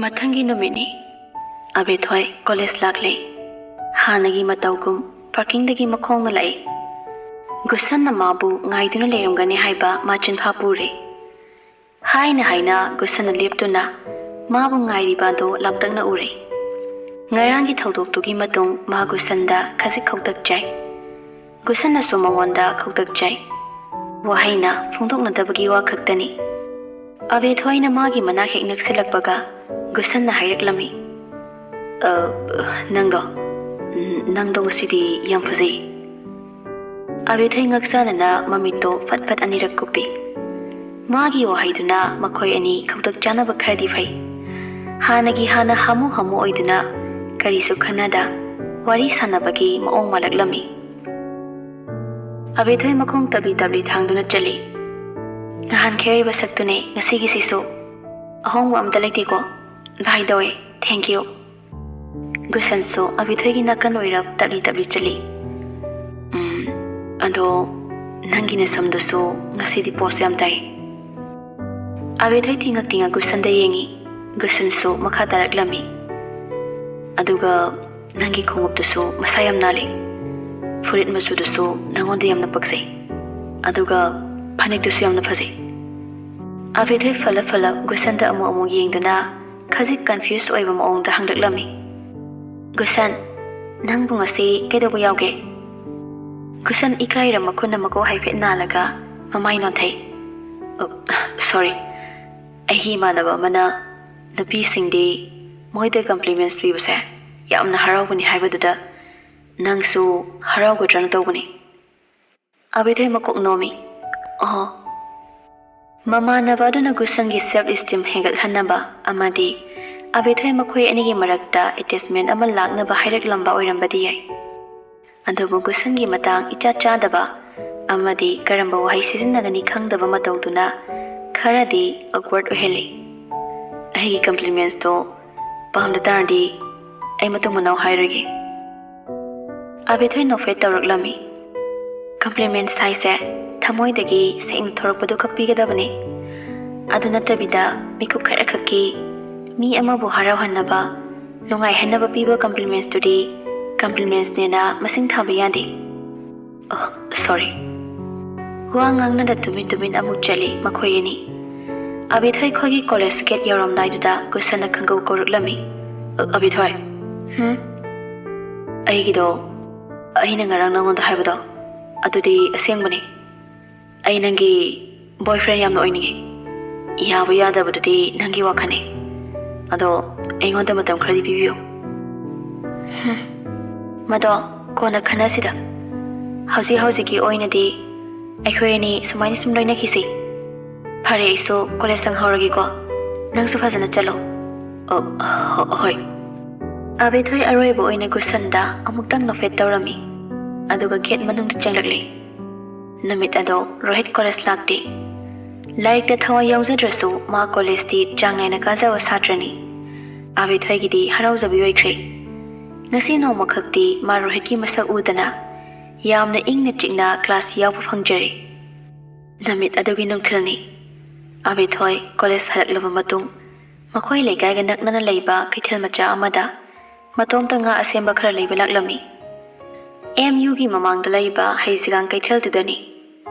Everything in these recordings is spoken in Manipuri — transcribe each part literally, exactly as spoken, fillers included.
ꯃꯊꯪꯒꯤ ꯅꯨꯃꯤꯠꯅꯤ꯫ ꯑꯕꯦꯊꯣꯏ ꯀꯣꯂꯦꯖ ꯂꯥꯛꯂꯦ꯫ ꯍꯥꯟꯅꯒꯤ ꯃꯇꯧꯒꯨꯝ ꯄꯥꯔꯀꯤꯡꯗꯒꯤ ꯃꯈꯣꯡꯅ ꯂꯥꯛꯏ꯫ ꯒꯨꯁꯟꯅ ꯃꯥꯕꯨ ꯉꯥꯏꯗꯨꯅ ꯂꯩꯔꯝꯒꯅꯤ ꯍꯥꯏꯕ ꯃꯥ ꯆꯤꯟꯐꯥ ꯄꯨꯔꯦ꯫ ꯍꯥꯏꯅ ꯍꯥꯏꯅ ꯒꯨꯁꯟꯅ ꯂꯦꯞꯇꯨꯅ ꯃꯥꯕꯨ ꯉꯥꯏꯔꯤꯕ ꯑꯗꯨ ꯂꯥꯞꯇꯛꯅ ꯎꯔꯦ꯫ ꯉꯔꯥꯡꯒꯤ ꯊꯧꯗꯣꯛꯇꯨꯒꯤ ꯃꯇꯨꯡ ꯃꯥ ꯒꯨꯁꯟꯗ ꯈꯖꯤꯛ ꯈꯧꯇꯛꯆꯩ꯫ ꯒꯨꯁꯟꯅꯁꯨ ꯃꯉꯣꯟꯗ ꯈꯧꯇꯛꯆꯩ꯫ ꯋꯥꯍꯩꯅ ꯐꯣꯡꯗꯣꯛꯅꯗꯕꯒꯤ ꯋꯥ ꯈꯛꯇꯅꯤ꯫ ꯑꯕꯦꯊꯣꯏꯅ ꯃꯥꯒꯤ ꯃꯅꯥꯛ ꯍꯦꯛ ꯅꯛꯁꯤꯜꯂꯛꯄꯒ ꯒꯨꯁꯟꯅ ꯍꯥꯏꯔꯛꯂꯝꯃꯤ, "ꯑ, ꯅꯪꯗꯣ, ꯅꯪꯗꯣ ꯉꯁꯤꯗꯤ ꯌꯥꯝ ꯐꯖꯩ꯫" ꯑꯕꯦꯊꯣꯏ ꯉꯛꯆꯥꯅꯅ ꯃꯃꯤꯠꯇꯣ ꯐꯠ ꯐꯠ ꯑꯅꯤꯔꯛ ꯀꯨꯞꯄꯤ꯫ ꯃꯥꯒꯤ ꯋꯥꯍꯩꯗꯨꯅ ꯃꯈꯣꯏ ꯑꯅꯤ ꯈꯧꯇꯛ ꯆꯥꯅꯕ ꯈꯔꯗꯤ ꯐꯩ꯫ ꯍꯥꯟꯅꯒꯤ ꯍꯥꯟꯅ ꯍꯥꯃꯨ ꯍꯥꯃꯨ ꯑꯣꯏꯗꯨꯅ ꯀꯔꯤꯁꯨ ꯈꯟꯅꯗ ꯋꯥꯔꯤ ꯁꯥꯟꯅꯕꯒꯤ ꯃꯑꯣꯡ ꯃꯥꯜꯂꯛꯂꯝꯃꯤ꯫ ꯑꯕꯦꯊꯣꯏ ꯃꯈꯣꯡ ꯇꯞꯂꯤ ꯇꯞꯂꯤ ꯊꯥꯡꯗꯨꯅ ꯆꯠꯂꯤ꯫ "ꯅꯍꯥꯟꯈꯩ ꯑꯣꯏꯕ ꯁꯛꯇꯨꯅꯦ ꯉꯁꯤꯒꯤꯁꯤꯁꯨ꯫ ꯑꯍꯣꯡꯕ ꯑꯝꯇ ꯂꯩꯇꯦꯀꯣ꯫ By the way, thank you꯫" ꯒꯨꯁꯟꯁꯨ ꯑꯕꯦꯊꯣꯏꯒꯤ ꯅꯥꯀꯟ ꯑꯣꯏꯔꯞ ꯇꯞꯂꯤ ꯇꯞꯂꯤ ꯆꯠꯂꯤ꯫ "ꯎꯝ, ꯑꯗꯣ ꯅꯪꯒꯤ ꯅꯁꯝꯗꯨꯁꯨ ꯉꯁꯤꯗꯤ ꯄꯣꯁ ꯌꯥꯝ ꯇꯥꯏ꯫" ꯑꯕꯦꯊꯣꯏ ꯇꯤꯡꯉꯛ ꯇꯤꯡꯉꯛ ꯒꯨꯁꯟꯗ ꯌꯦꯡꯉꯤ꯫ ꯒꯨꯁꯟꯁꯨ ꯃꯈꯥ ꯇꯥꯔꯛꯂꯝꯃꯤ, "ꯑꯗꯨꯒ ꯅꯪꯒꯤ ꯈꯣꯡꯎꯞꯇꯨꯁꯨ ꯃꯁꯥ ꯌꯥꯝ ꯅꯥꯜꯂꯤ꯫ ꯐꯨꯔꯤꯠ ꯃꯆꯨꯗꯨꯁꯨ ꯅꯉꯣꯟꯗ ꯌꯥꯝꯅ ꯄꯛꯆꯩ꯫ ꯑꯗꯨꯒ ꯐꯅꯦꯛꯇꯨꯁꯨ ꯌꯥꯝꯅ ꯐꯖꯩ꯫" ꯑꯕꯦꯊꯣꯏ ꯐꯂꯞ ꯐꯂꯞ ꯒꯨꯁꯟꯗ ꯑꯃꯨꯛ ꯑꯃꯨꯛ ꯌꯦꯡꯗꯨꯅ ꯈꯖꯤꯛ ꯀꯟꯐ꯭ꯌꯨꯁ ꯑꯣꯏꯕ ꯃꯑꯣꯡꯗ ꯍꯪꯂꯛꯂꯝꯃꯤ, "ꯒꯨꯁꯟ, ꯅꯪꯕꯨ ꯉꯁꯤ ꯀꯩꯗꯧꯕ ꯌꯥꯎꯒꯦ?" ꯒꯨꯁꯟ ꯏꯀꯥꯏꯔ ꯃꯈꯨꯠꯅ ꯃꯀꯣꯛ ꯍꯥꯏꯐꯦꯠ ꯅꯥꯜꯂꯒ ꯃꯃꯥꯏ ꯅꯣꯟꯊꯩ꯫ "ꯑ, ꯁꯣꯔꯤ, ꯑꯩꯒꯤ ꯏꯃꯥꯟꯅꯕ ꯑꯃꯅ ꯅꯨꯄꯤꯁꯤꯡꯗꯤ ꯃꯣꯏꯗ ꯀꯝꯄ꯭ꯂꯤꯃꯦꯟꯁ ꯄꯤꯕꯁꯦ ꯌꯥꯝꯅ ꯍꯔꯥꯎꯕꯅꯤ ꯍꯥꯏꯕꯗꯨꯗ ꯅꯪꯁꯨ ꯍꯔꯥꯎꯒꯗ꯭ꯔꯅ ꯇꯧꯕꯅꯤ꯫" ꯑꯕꯦꯊꯣꯏ ꯃꯀꯣꯛ ꯅꯣꯝꯃꯤ꯫ "ꯑꯣꯍꯣ꯫" ꯃꯃꯥꯟꯅꯕ ꯑꯗꯨꯅ ꯒꯨꯁꯟꯒꯤ ꯁꯦꯜꯐ ꯏꯁꯇꯤꯝ ꯍꯦꯟꯒꯠꯍꯟꯅꯕ ꯑꯃꯗꯤ ꯑꯕꯦꯊꯣꯏ ꯃꯈꯣꯏ ꯑꯅꯤꯒꯤ ꯃꯔꯛꯇ ꯑꯦꯇꯦꯆꯃꯦꯟ ꯑꯃ ꯂꯥꯛꯅꯕ ꯍꯥꯏꯔꯛꯂꯝꯕ ꯑꯣꯏꯔꯝꯕꯗꯤ ꯌꯥꯏ꯫ ꯑꯗꯨꯕꯨ ꯒꯨꯁꯟꯒꯤ ꯃꯇꯥꯡ ꯏꯆꯥ ꯆꯥꯗꯕ ꯑꯃꯗꯤ ꯀꯔꯝꯕ ꯋꯥꯍꯩ ꯁꯤꯖꯤꯟꯅꯒꯅꯤ ꯈꯪꯗꯕ ꯃꯇꯧꯗꯨꯅ ꯈꯔꯗꯤ ꯑꯣꯛꯋꯥꯔꯗ ꯑꯣꯏꯍꯜꯂꯤ꯫ "ꯑꯩꯒꯤ ꯀꯝꯄ꯭ꯂꯤꯃꯦꯟꯁꯇꯣ ꯄꯥꯝꯗ ꯇꯥꯔꯗꯤ ꯑꯩ ꯃꯇꯨꯡ ꯃꯅꯥꯎ ꯍꯥꯏꯔꯣꯏꯒꯦ꯫" ꯑꯕꯦꯊꯣꯏ ꯅꯣꯛꯐꯦꯠ ꯇꯧꯔꯛꯂꯝꯃꯤ꯫ "ꯀꯝꯄ꯭ꯂꯤꯃꯦꯟꯁ ꯍꯥꯏꯁꯦ ꯊꯃꯣꯏꯗꯒꯤ ꯁꯦꯡꯅ ꯊꯣꯔꯛꯄꯗꯨ ꯈꯛ ꯄꯤꯒꯗꯕꯅꯤ꯫ ꯑꯗꯨ ꯅꯠꯇꯕꯤꯗ ꯃꯤꯀꯨꯞ ꯈꯔ ꯈꯛꯀꯤ ꯃꯤ ꯑꯃꯕꯨ ꯍꯔꯥꯎꯍꯟꯅꯕ, ꯅꯨꯡꯉꯥꯏꯍꯟꯅꯕ ꯄꯤꯕ ꯀꯝꯄ꯭ꯂꯤꯃꯦꯟꯁꯇꯨꯗꯤ ꯀꯝꯄ꯭ꯂꯤꯃꯦꯟꯁꯅꯦꯅ ꯃꯁꯤꯡ ꯊꯥꯕ ꯌꯥꯗꯦ꯫ ꯑꯣ, ꯁꯣꯔꯤ꯫ ꯋꯥ ꯉꯥꯡꯅꯗ ꯇꯨꯃꯤꯟ ꯇꯨꯃꯤꯟ ꯑꯃꯨꯛ ꯆꯠꯂꯤ ꯃꯈꯣꯏ ꯑꯅꯤ꯫ ꯑꯕꯤꯊꯣꯏ ꯈꯣꯏꯒꯤ ꯀꯣꯂꯦꯖ ꯒꯦꯠ ꯌꯧꯔꯝꯗꯥꯏꯗꯨꯗ ꯒꯨꯁꯟꯅ ꯈꯪꯒꯧ ꯀꯧꯔꯛꯂꯝꯃꯤ꯫ "ꯑ, ꯑꯕꯤꯊꯣꯏ꯫ ꯍꯨꯝ? ꯑꯩꯒꯤꯗꯣ, ꯑꯩꯅ ꯉꯔꯥꯡ ꯅꯉꯣꯟꯗ ꯍꯥꯏꯕꯗꯣ, ꯑꯗꯨꯗꯤ ꯑꯁꯦꯡꯕꯅꯤ꯫ ꯑꯩ ꯅꯪꯒꯤ ꯕꯣꯏꯐ꯭ꯔꯦꯟ ꯌꯥꯝꯅ ꯑꯣꯏꯅꯤꯡꯉꯤ꯫ ꯌꯥꯕ ꯌꯥꯗꯕꯗꯨꯗꯤ ꯅꯪꯒꯤ ꯋꯥꯈꯜꯅꯤ꯫ ꯑꯗꯣ ꯑꯩꯉꯣꯟꯗ ꯃꯇꯝ ꯈꯔꯗꯤ ꯄꯤꯕꯤꯌꯨ꯫" ꯍꯨꯝ꯫ "ꯃꯗꯣ ꯀꯣꯟꯅ ꯈꯟꯅꯁꯤꯗ꯫ ꯍꯧꯖꯤꯛ ꯍꯧꯖꯤꯛꯀꯤ ꯑꯣꯏꯅꯗꯤ ꯑꯩꯈꯣꯏ ꯑꯅꯤ ꯁꯨꯃꯥꯏꯅ ꯁꯨꯝ ꯂꯣꯏꯅꯈꯤꯁꯤ꯫ ꯐꯔꯦ, ꯑꯩꯁꯨ ꯀꯣꯂꯦꯖ ꯆꯪꯍꯧꯔꯒꯦꯀꯣ꯫ ꯅꯪꯁꯨ ꯐꯖꯅ ꯆꯠꯂꯣ꯫" "ꯑꯣ, ꯍꯣ-, ꯍꯣꯏ꯫" ꯑꯕꯤꯊꯣꯏ ꯑꯔꯣꯏꯕ ꯑꯣꯏꯅ ꯒꯨꯁꯟꯗ ꯑꯃꯨꯛꯇꯪ ꯅꯣꯛꯐꯦꯠ ꯇꯧꯔꯝꯃꯤ꯫ ꯑꯗꯨꯒ ꯒꯦꯠ ꯃꯅꯨꯡꯗ ꯆꯪꯂꯛꯂꯤ꯫ ꯅꯨꯃꯤꯠ ꯑꯗꯣ ꯔꯣꯍꯤꯠ ꯀꯣꯂꯦꯖ ꯂꯥꯛꯇꯦ꯫ ꯂꯥꯏꯔꯤꯛꯇ ꯊꯋꯥꯏ ꯌꯥꯎꯖꯗ꯭ꯔꯁꯨ ꯃꯥ ꯀꯣꯂꯦꯖꯇꯤ ꯆꯥꯡ ꯅꯥꯏꯅ ꯀꯥꯖꯕ ꯁꯥꯇ꯭ꯔꯅꯤ꯫ ꯑꯕꯤꯊꯣꯏꯒꯤꯗꯤ ꯍꯔꯥꯎꯖꯕꯤ ꯑꯣꯏꯈ꯭ꯔꯦ꯫ ꯉꯁꯤ ꯅꯣꯡꯃꯈꯛꯇꯤ ꯃꯥ ꯔꯣꯍꯤꯠꯀꯤ ꯃꯁꯛ ꯎꯗꯅ ꯌꯥꯝꯅ ꯏꯪꯅ ꯆꯤꯛꯅ ꯀ꯭ꯂꯥꯁ ꯌꯥꯎꯕ ꯐꯪꯖꯔꯦ꯫ ꯅꯨꯃꯤꯠ ꯑꯗꯨꯒꯤ ꯅꯨꯡꯊꯤꯜꯅꯤ꯫ ꯑꯕꯤꯊꯣꯏ ꯀꯣꯂꯦꯖ ꯍꯜꯂꯛꯂꯕ ꯃꯇꯨꯡ ꯃꯈꯣꯏ ꯂꯩꯀꯥꯏꯒ ꯅꯛꯅꯅ ꯂꯩꯕ ꯀꯩꯊꯦꯜ ꯃꯆꯥ ꯑꯃꯗ ꯃꯇꯣꯝꯇ ꯉꯥ ꯑꯁꯦꯝꯕ ꯈꯔ ꯂꯩꯕ ꯂꯥꯛꯂꯝꯃꯤ꯫ ꯑꯦꯝ ꯌꯨꯒꯤ ꯃꯃꯥꯡꯗ ꯂꯩꯕ ꯍꯩꯖꯤꯒꯥꯡ ꯀꯩꯊꯦꯜꯗꯨꯗꯅꯤ꯫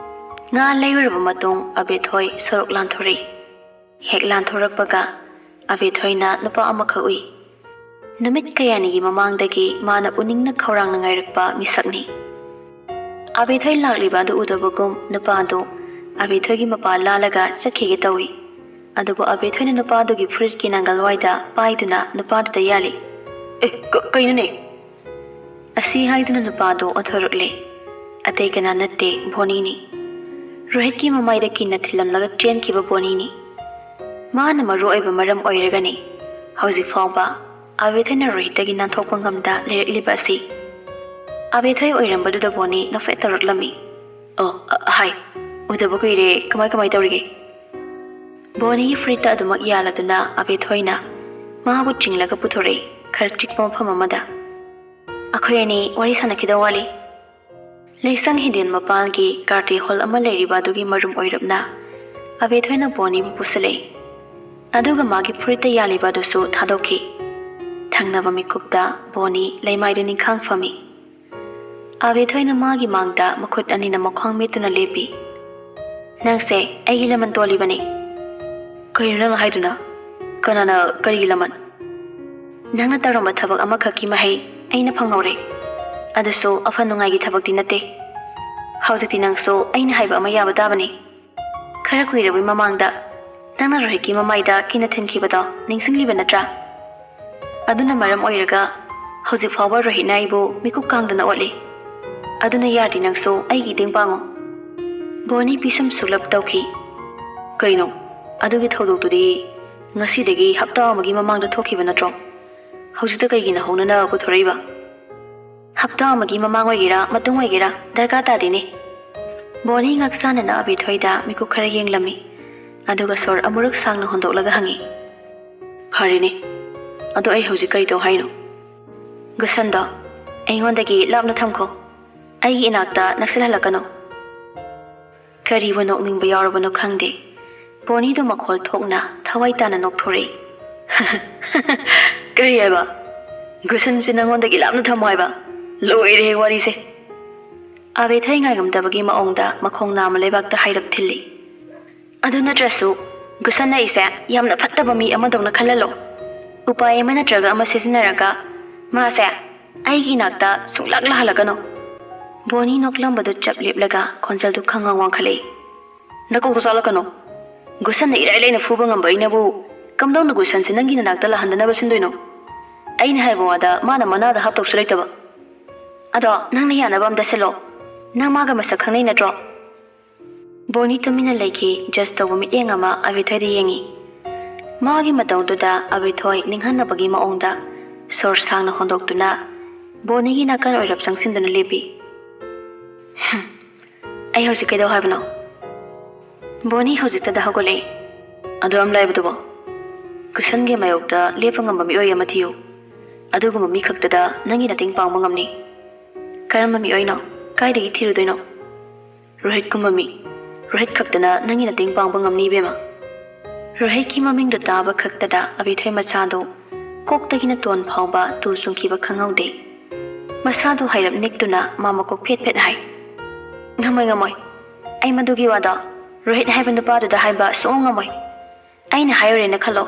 ꯉꯥ ꯂꯩꯔꯨꯔꯕ ꯃꯇꯨꯡ ꯑꯕꯤꯊꯣꯏ ꯁꯣꯔꯣꯛ ꯂꯥꯟꯊꯣꯔꯛꯏ꯫ ꯍꯦꯛ ꯂꯥꯟꯊꯣꯔꯛꯄꯒ ꯑꯕꯤꯊꯣꯏꯅ ꯅꯨꯄꯥ ꯑꯃꯈꯛ ꯎꯏ꯫ ꯅꯨꯃꯤꯠ ꯀꯌꯥꯅꯤꯒꯤ ꯃꯃꯥꯡꯗꯒꯤ ꯃꯥꯅ ꯎꯅꯤꯡꯅ ꯈꯧꯔꯥꯡꯅ ꯉꯥꯏꯔꯛꯄ ꯃꯤꯁꯛꯅꯤ꯫ ꯑꯕꯤꯊꯣꯏ ꯂꯥꯛꯂꯤꯕ ꯑꯗꯨ ꯎꯗꯕꯒꯨꯝ ꯅꯨꯄꯥꯗꯨ ꯑꯕꯤꯊꯣꯏꯒꯤ ꯃꯄꯥ ꯂꯥꯜꯂꯒ ꯆꯠꯈꯤꯒꯦ ꯇꯧꯏ꯫ ꯑꯗꯨꯕꯨ ꯑꯕꯤꯊꯣꯏꯅ ꯅꯨꯄꯥꯗꯨꯒꯤ ꯐꯨꯔꯤꯠꯀꯤ ꯅꯥꯡꯒꯜꯋꯥꯏꯗ ꯄꯥꯏꯗꯨꯅ ꯅꯨꯄꯥꯗꯨꯗ ꯌꯥꯜꯂꯤ꯫ "ꯑꯦ, ꯀ-, ꯀꯩꯅꯣꯅꯦ?" ꯑꯁꯤ ꯍꯥꯏꯗꯨꯅ ꯅꯨꯄꯥꯗꯨ ꯑꯣꯟꯊꯣꯔꯛꯂꯦ꯫ ꯑꯇꯩ ꯀꯅꯥ ꯅꯠꯇꯦ, ꯕꯣꯅꯤꯅꯤ꯫ ꯔꯣꯍꯤꯠꯀꯤ ꯃꯃꯥꯏꯗ ꯀꯤꯟꯅ ꯊꯤꯜꯂꯝꯂꯒ ꯆꯦꯟꯈꯤꯕ ꯕꯣꯅꯤꯅꯤ꯫ ꯃꯥꯅ ꯃꯔꯨ ꯑꯣꯏꯕ ꯃꯔꯝ ꯑꯣꯏꯔꯒꯅꯤ ꯍꯧꯖꯤꯛ ꯐꯥꯎꯕ ꯑꯕꯤꯊꯣꯏꯅ ꯔꯣꯍꯤꯠꯇꯒꯤ ꯅꯥꯟꯊꯣꯛꯄ ꯉꯝꯗ ꯂꯩꯔꯛꯂꯤꯕ ꯑꯁꯤ꯫ ꯑꯕꯤꯊꯣꯏ ꯑꯣꯏꯔꯝꯕꯗꯨꯗ ꯕꯣꯅꯤ ꯅꯣꯛꯐꯦꯠ ꯇꯧꯔꯛꯂꯝꯃꯤ꯫ "ꯑꯣ, ꯑ, ꯍꯥꯏ꯫ ꯎꯗꯕ ꯀꯨꯏꯔꯦ꯫ ꯀꯃꯥꯏ ꯀꯃꯥꯏ ꯇꯧꯔꯤꯒꯦ?" ꯕꯣꯅꯤꯒꯤ ꯐꯨꯔꯤꯠꯇ ꯑꯗꯨꯃꯛ ꯌꯥꯜꯂꯗꯨꯅ ꯑꯕꯤꯊꯣꯏꯅ ꯃꯍꯥꯛꯄꯨ ꯆꯤꯡꯂꯒ ꯄꯨꯊꯣꯔꯛꯏ, ꯈꯔ ꯆꯤꯛꯄ ꯃꯐꯝ ꯑꯃꯗ꯫ "ꯑꯩꯈꯣꯏ ꯑꯅꯤ ꯋꯥꯔꯤ ꯁꯥꯟꯅꯈꯤꯗꯧ ꯋꯥꯠꯂꯤ꯫" ꯂꯩꯁꯪ ꯍꯤꯟꯗꯤꯟ ꯃꯄꯥꯟꯒꯤ ꯀꯥꯔꯇꯤ ꯍꯣꯜ ꯑꯃ ꯂꯩꯔꯤꯕ ꯑꯗꯨꯒꯤ ꯃꯔꯨꯝ ꯑꯣꯏꯔꯞꯅ ꯑꯕꯤꯊꯣꯏꯅ ꯕꯣꯅꯤꯕꯨ ꯄꯨꯁꯤꯜꯂꯛꯏ꯫ ꯑꯗꯨꯒ ꯃꯥꯒꯤ ꯐꯨꯔꯤꯠꯇ ꯌꯥꯜꯂꯤꯕ ꯑꯗꯨꯁꯨ ꯊꯥꯗꯣꯛꯈꯤ꯫ ꯊꯪꯅꯕ ꯃꯤꯀꯨꯞꯇ ꯕꯣꯅꯤ ꯂꯩꯃꯥꯏꯗ ꯅꯤꯡꯈꯥꯡ ꯐꯝꯃꯤ꯫ ꯑꯕꯦꯊꯣꯏꯅ ꯃꯥꯒꯤ ꯃꯥꯡꯗ ꯃꯈꯨꯠ ꯑꯅꯤꯅ ꯃꯈ꯭ꯋꯥꯡ ꯃꯦꯠꯇꯨꯅ ꯂꯦꯞꯄꯤ꯫ "ꯅꯪꯁꯦ ꯑꯩꯒꯤ ꯂꯃꯟ ꯇꯣꯜꯂꯤꯕꯅꯤ꯫" "ꯀꯩꯅꯣ ꯅꯪꯅ ꯍꯥꯏꯗꯨꯅ? ꯀꯅꯥꯅ ꯀꯔꯤꯒꯤ ꯂꯃꯟ?" "ꯅꯪꯅ ꯇꯧꯔꯝꯕ ꯊꯕꯛ ꯑꯃꯈꯛꯀꯤ ꯃꯍꯩ ꯑꯩꯅ ꯐꯪꯍꯧꯔꯦ꯫ ꯑꯗꯨꯁꯨ ꯑꯐ ꯅꯨꯡꯉꯥꯏꯒꯤ ꯊꯕꯛꯇꯤ ꯅꯠꯇꯦ꯫ ꯍꯧꯖꯤꯛꯇꯤ ꯅꯪꯁꯨ ꯑꯩꯅ ꯍꯥꯏꯕ ꯑꯃ ꯌꯥꯕ ꯇꯥꯕꯅꯤ꯫ ꯈꯔ ꯀꯨꯏꯔꯕꯩ ꯃꯃꯥꯡꯗ ꯅꯪꯅ ꯔꯣꯍꯤꯠꯀꯤ ꯃꯃꯥꯏꯗ ꯀꯤꯅ ꯊꯤꯟꯈꯤꯕꯗꯣ ꯅꯤꯡꯁꯤꯡꯂꯤꯕ ꯅꯠꯇ꯭ꯔꯥ? ꯑꯗꯨꯅ ꯃꯔꯝ ꯑꯣꯏꯔꯒ ꯍꯧꯖꯤꯛ ꯐꯥꯎꯕ ꯔꯣꯍꯤꯠꯅ ꯑꯩꯕꯨ ꯃꯤꯀꯨꯞ ꯀꯥꯡꯗꯅ ꯑꯣꯠꯂꯤ꯫ ꯑꯗꯨꯅ ꯌꯥꯔꯗꯤ ꯅꯪꯁꯨ ꯑꯩꯒꯤ ꯏꯇꯦꯡ ꯄꯥꯡꯉꯨ꯫" ꯕꯣꯅꯤ ꯄꯤꯁꯨꯝ ꯁꯨꯛꯂꯞ ꯇꯧꯈꯤ꯫ "ꯀꯩꯅꯣ? ꯑꯗꯨꯒꯤ ꯊꯧꯗꯣꯛꯇꯨꯗꯤ ꯉꯁꯤꯗꯒꯤ ꯍꯞꯇꯥ ꯑꯃꯒꯤ ꯃꯃꯥꯡꯗ ꯊꯣꯛꯈꯤꯕ ꯅꯠꯇ꯭ꯔꯣ? ꯍꯧꯖꯤꯛꯇ ꯀꯩꯒꯤꯅ ꯍꯧꯅꯅ ꯄꯨꯊꯣꯔꯛꯏꯕ?" "ꯍꯞꯇꯥ ꯑꯃꯒꯤ ꯃꯃꯥꯡ ꯑꯣꯏꯒꯦꯔꯥ ꯃꯇꯨꯡ ꯑꯣꯏꯒꯦꯔꯥ ꯗꯔꯀꯥꯔ ꯇꯥꯗꯦꯅꯦ꯫" ꯕꯣꯅꯤ ꯉꯛꯁꯥꯅꯅ ꯑꯕꯦꯊꯣꯏꯗ ꯃꯤꯀꯨꯞ ꯈꯔ ꯌꯦꯡꯂꯝꯃꯤ꯫ ꯑꯗꯨꯒ ꯁꯣꯔ ꯑꯃꯨꯔꯛ ꯁꯥꯡꯅ ꯍꯣꯟꯗꯣꯛꯂꯒ ꯍꯪꯉꯤ꯫ "ꯐꯔꯦꯅꯦ, ꯑꯗꯣ ꯑꯩ ꯍꯧꯖꯤꯛ ꯀꯔꯤ ꯇꯧ ꯍꯥꯏꯅꯣ?" "ꯒꯨꯁꯟꯗꯣ ꯑꯩꯉꯣꯟꯗꯒꯤ ꯂꯥꯞꯅ ꯊꯝꯈꯣ꯫ ꯑꯩꯒꯤ ꯏꯅꯥꯛꯇ ꯅꯛꯁꯤꯜꯍꯜꯂꯛꯀꯅꯨ꯫" ꯀꯔꯤꯕꯨ ꯅꯣꯛꯅꯤꯡꯕ ꯌꯥꯎꯔꯕꯅꯣ ꯈꯪꯗꯦ, ꯕꯣꯅꯤꯗꯨ ꯃꯈꯣꯜ ꯊꯣꯛꯅ ꯊꯋꯥꯏ ꯇꯥꯅ ꯅꯣꯛꯊꯣꯔꯛꯏ꯫ "ꯀꯔꯤ ꯍꯥꯏꯕ? ꯒꯨꯁꯟꯁꯦ ꯅꯪꯉꯣꯟꯗꯒꯤ ꯂꯥꯞꯅ ꯊꯝꯃꯣ ꯍꯥꯏꯕ? ꯂꯣꯏꯔꯦꯍꯦ ꯋꯥꯔꯤꯁꯦ!" ꯑꯕꯦꯊꯣꯏ ꯉꯥꯏꯉꯝꯗꯕꯒꯤ ꯃꯑꯣꯡꯗ ꯃꯈꯣꯡ ꯅꯥꯝꯃ ꯂꯩꯕꯥꯛꯇ ꯍꯥꯏꯔꯞ ꯊꯤꯜꯂꯤ꯫ "ꯑꯗꯨ ꯅꯠꯇ꯭ꯔꯁꯨ ꯒꯨꯁꯟꯅ ꯑꯩꯁꯦ ꯌꯥꯝꯅ ꯐꯠꯇꯕ ꯃꯤ ꯑꯃꯗꯧꯅ ꯈꯜꯍꯜꯂꯣ꯫ ꯎꯄꯥꯏ ꯑꯃ ꯅꯠꯇ꯭ꯔꯒ ꯑꯃ ꯁꯤꯖꯤꯟꯅꯔꯒ ꯃꯥꯁꯦ ꯑꯩꯒꯤ ꯏꯅꯥꯛꯇ ꯁꯨꯡꯂꯥꯛ ꯂꯥꯛꯍꯜꯂꯛꯀꯅꯨ꯫" ꯕꯣꯅꯤ ꯅꯣꯛꯂꯝꯕꯗꯨ ꯆꯞ ꯂꯦꯞꯂꯒ ꯈꯣꯟꯖꯦꯜꯗꯨ ꯈꯪꯉꯥꯡ ꯋꯥꯡꯈꯠꯂꯛꯏ꯫ "ꯅꯀꯣꯛꯇꯣ ꯆꯥꯛꯂꯛꯀꯅꯨ꯫ ꯒꯨꯁꯟꯅ ꯏꯔꯥꯏ ꯂꯥꯏꯅ ꯐꯨꯕ ꯉꯝꯕ ꯑꯩꯅꯕꯨ ꯀꯝꯗꯧꯅ ꯒꯨꯁꯟꯁꯦ ꯅꯪꯒꯤ ꯅꯅꯥꯛꯇ ꯂꯥꯛꯍꯟꯗꯅꯕ ꯁꯤꯟꯗꯣꯏꯅꯣ? ꯑꯩꯅ ꯍꯥꯏꯕ ꯋꯥꯗ ꯃꯥꯅ ꯃꯅꯥꯗ ꯍꯥꯞꯇꯧꯁꯨ ꯂꯩꯇꯕ꯫ ꯑꯗꯣ ꯅꯪꯅ ꯌꯥꯅꯕ ꯑꯝꯇ ꯁꯤꯜꯂꯣ꯫ ꯅꯪ ꯃꯥꯒ ꯃꯁꯛ ꯈꯪꯅꯩ ꯅꯠꯇ꯭ꯔꯣ?" ꯕꯣꯅꯤ ꯇꯨꯃꯤꯟꯅ ꯂꯩꯈꯤ, ꯖꯁ ꯇꯧꯕ ꯃꯤꯠꯌꯦꯡ ꯑꯃ ꯑꯕꯦꯊꯣꯏꯗ ꯌꯦꯡꯉꯤ꯫ ꯃꯥꯒꯤ ꯃꯇꯧꯗꯨꯗ ꯑꯕꯦꯊꯣꯏ ꯅꯤꯡꯍꯟꯅꯕꯒꯤ ꯃꯑꯣꯡꯗ ꯁꯣꯔ ꯁꯥꯡꯅ ꯍꯣꯟꯗꯣꯛꯇꯨꯅ ꯕꯣꯅꯤꯒꯤ ꯅꯥꯀꯟ ꯑꯣꯏꯔꯞ ꯆꯪꯁꯤꯟꯗꯨꯅ ꯂꯦꯞꯄꯤ꯫ "ꯍꯝ, ꯑꯩ ꯍꯧꯖꯤꯛ ꯀꯩꯗꯧ ꯍꯥꯏꯕꯅꯣ?" ꯕꯣꯅꯤ ꯍꯧꯖꯤꯛꯇꯗ ꯍꯧꯒꯠꯂꯛꯏ꯫ "ꯑꯗꯨ ꯌꯥꯝ ꯂꯥꯏꯕꯗꯨꯕꯣ? ꯒꯨꯁꯟꯒꯤ ꯃꯥꯌꯣꯛꯇ ꯂꯦꯞꯄ ꯉꯝꯕ ꯃꯤꯑꯣꯏ ꯑꯃ ꯊꯤꯌꯨ꯫ ꯑꯗꯨꯒꯨꯝꯕ ꯃꯤ ꯈꯛꯇꯗ ꯅꯪꯒꯤ ꯃꯇꯦꯡ ꯄꯥꯡꯕ ꯉꯝꯅꯤ꯫" "ꯀꯔꯝꯕ ꯃꯤꯑꯣꯏꯅꯣ? ꯀꯥꯏꯗꯒꯤ ꯊꯤꯔꯨꯗꯣꯏꯅꯣ?" "ꯔꯣꯍꯤꯠꯀꯨꯝꯕ ꯃꯤ꯫ ꯔꯣꯍꯤꯠ ꯈꯛꯇꯅ ꯅꯪꯒꯤ ꯃꯇꯦꯡ ꯄꯥꯡꯕ ꯉꯝꯅꯤ, ꯏꯕꯦꯝꯃ꯫" ꯔꯣꯍꯤꯠꯀꯤ ꯃꯃꯤꯡꯗꯨ ꯇꯥꯕ ꯈꯛꯇꯗ ꯑꯕꯦꯊꯣꯏ ꯃꯆꯥꯗꯨ ꯀꯣꯛꯇꯒꯤꯅ ꯇꯣꯟ ꯐꯥꯎꯕ ꯇꯨ ꯆꯨꯡꯈꯤꯕ ꯈꯪꯍꯧꯗꯦ꯫ ꯃꯁꯥꯗꯨ ꯍꯥꯏꯔꯞ ꯅꯤꯛꯇꯨꯅ ꯃꯥ ꯃꯀꯣꯛ ꯐꯦꯠ ꯐꯦꯠ ꯍꯥꯏ꯫ "ꯉꯝꯃꯣꯏ, ꯉꯝꯃꯣꯏ꯫ ꯑꯩ ꯃꯗꯨꯒꯤ ꯋꯥꯗꯣ ꯔꯣꯍꯤꯠ ꯍꯥꯏꯕ ꯅꯨꯄꯥꯗꯨꯗ ꯍꯥꯏꯕ ꯁꯨꯡꯉꯝ ꯉꯝꯃꯣꯏ꯫ ꯑꯩꯅ ꯍꯥꯏꯔꯨꯔꯦꯅ ꯈꯜꯂꯣ,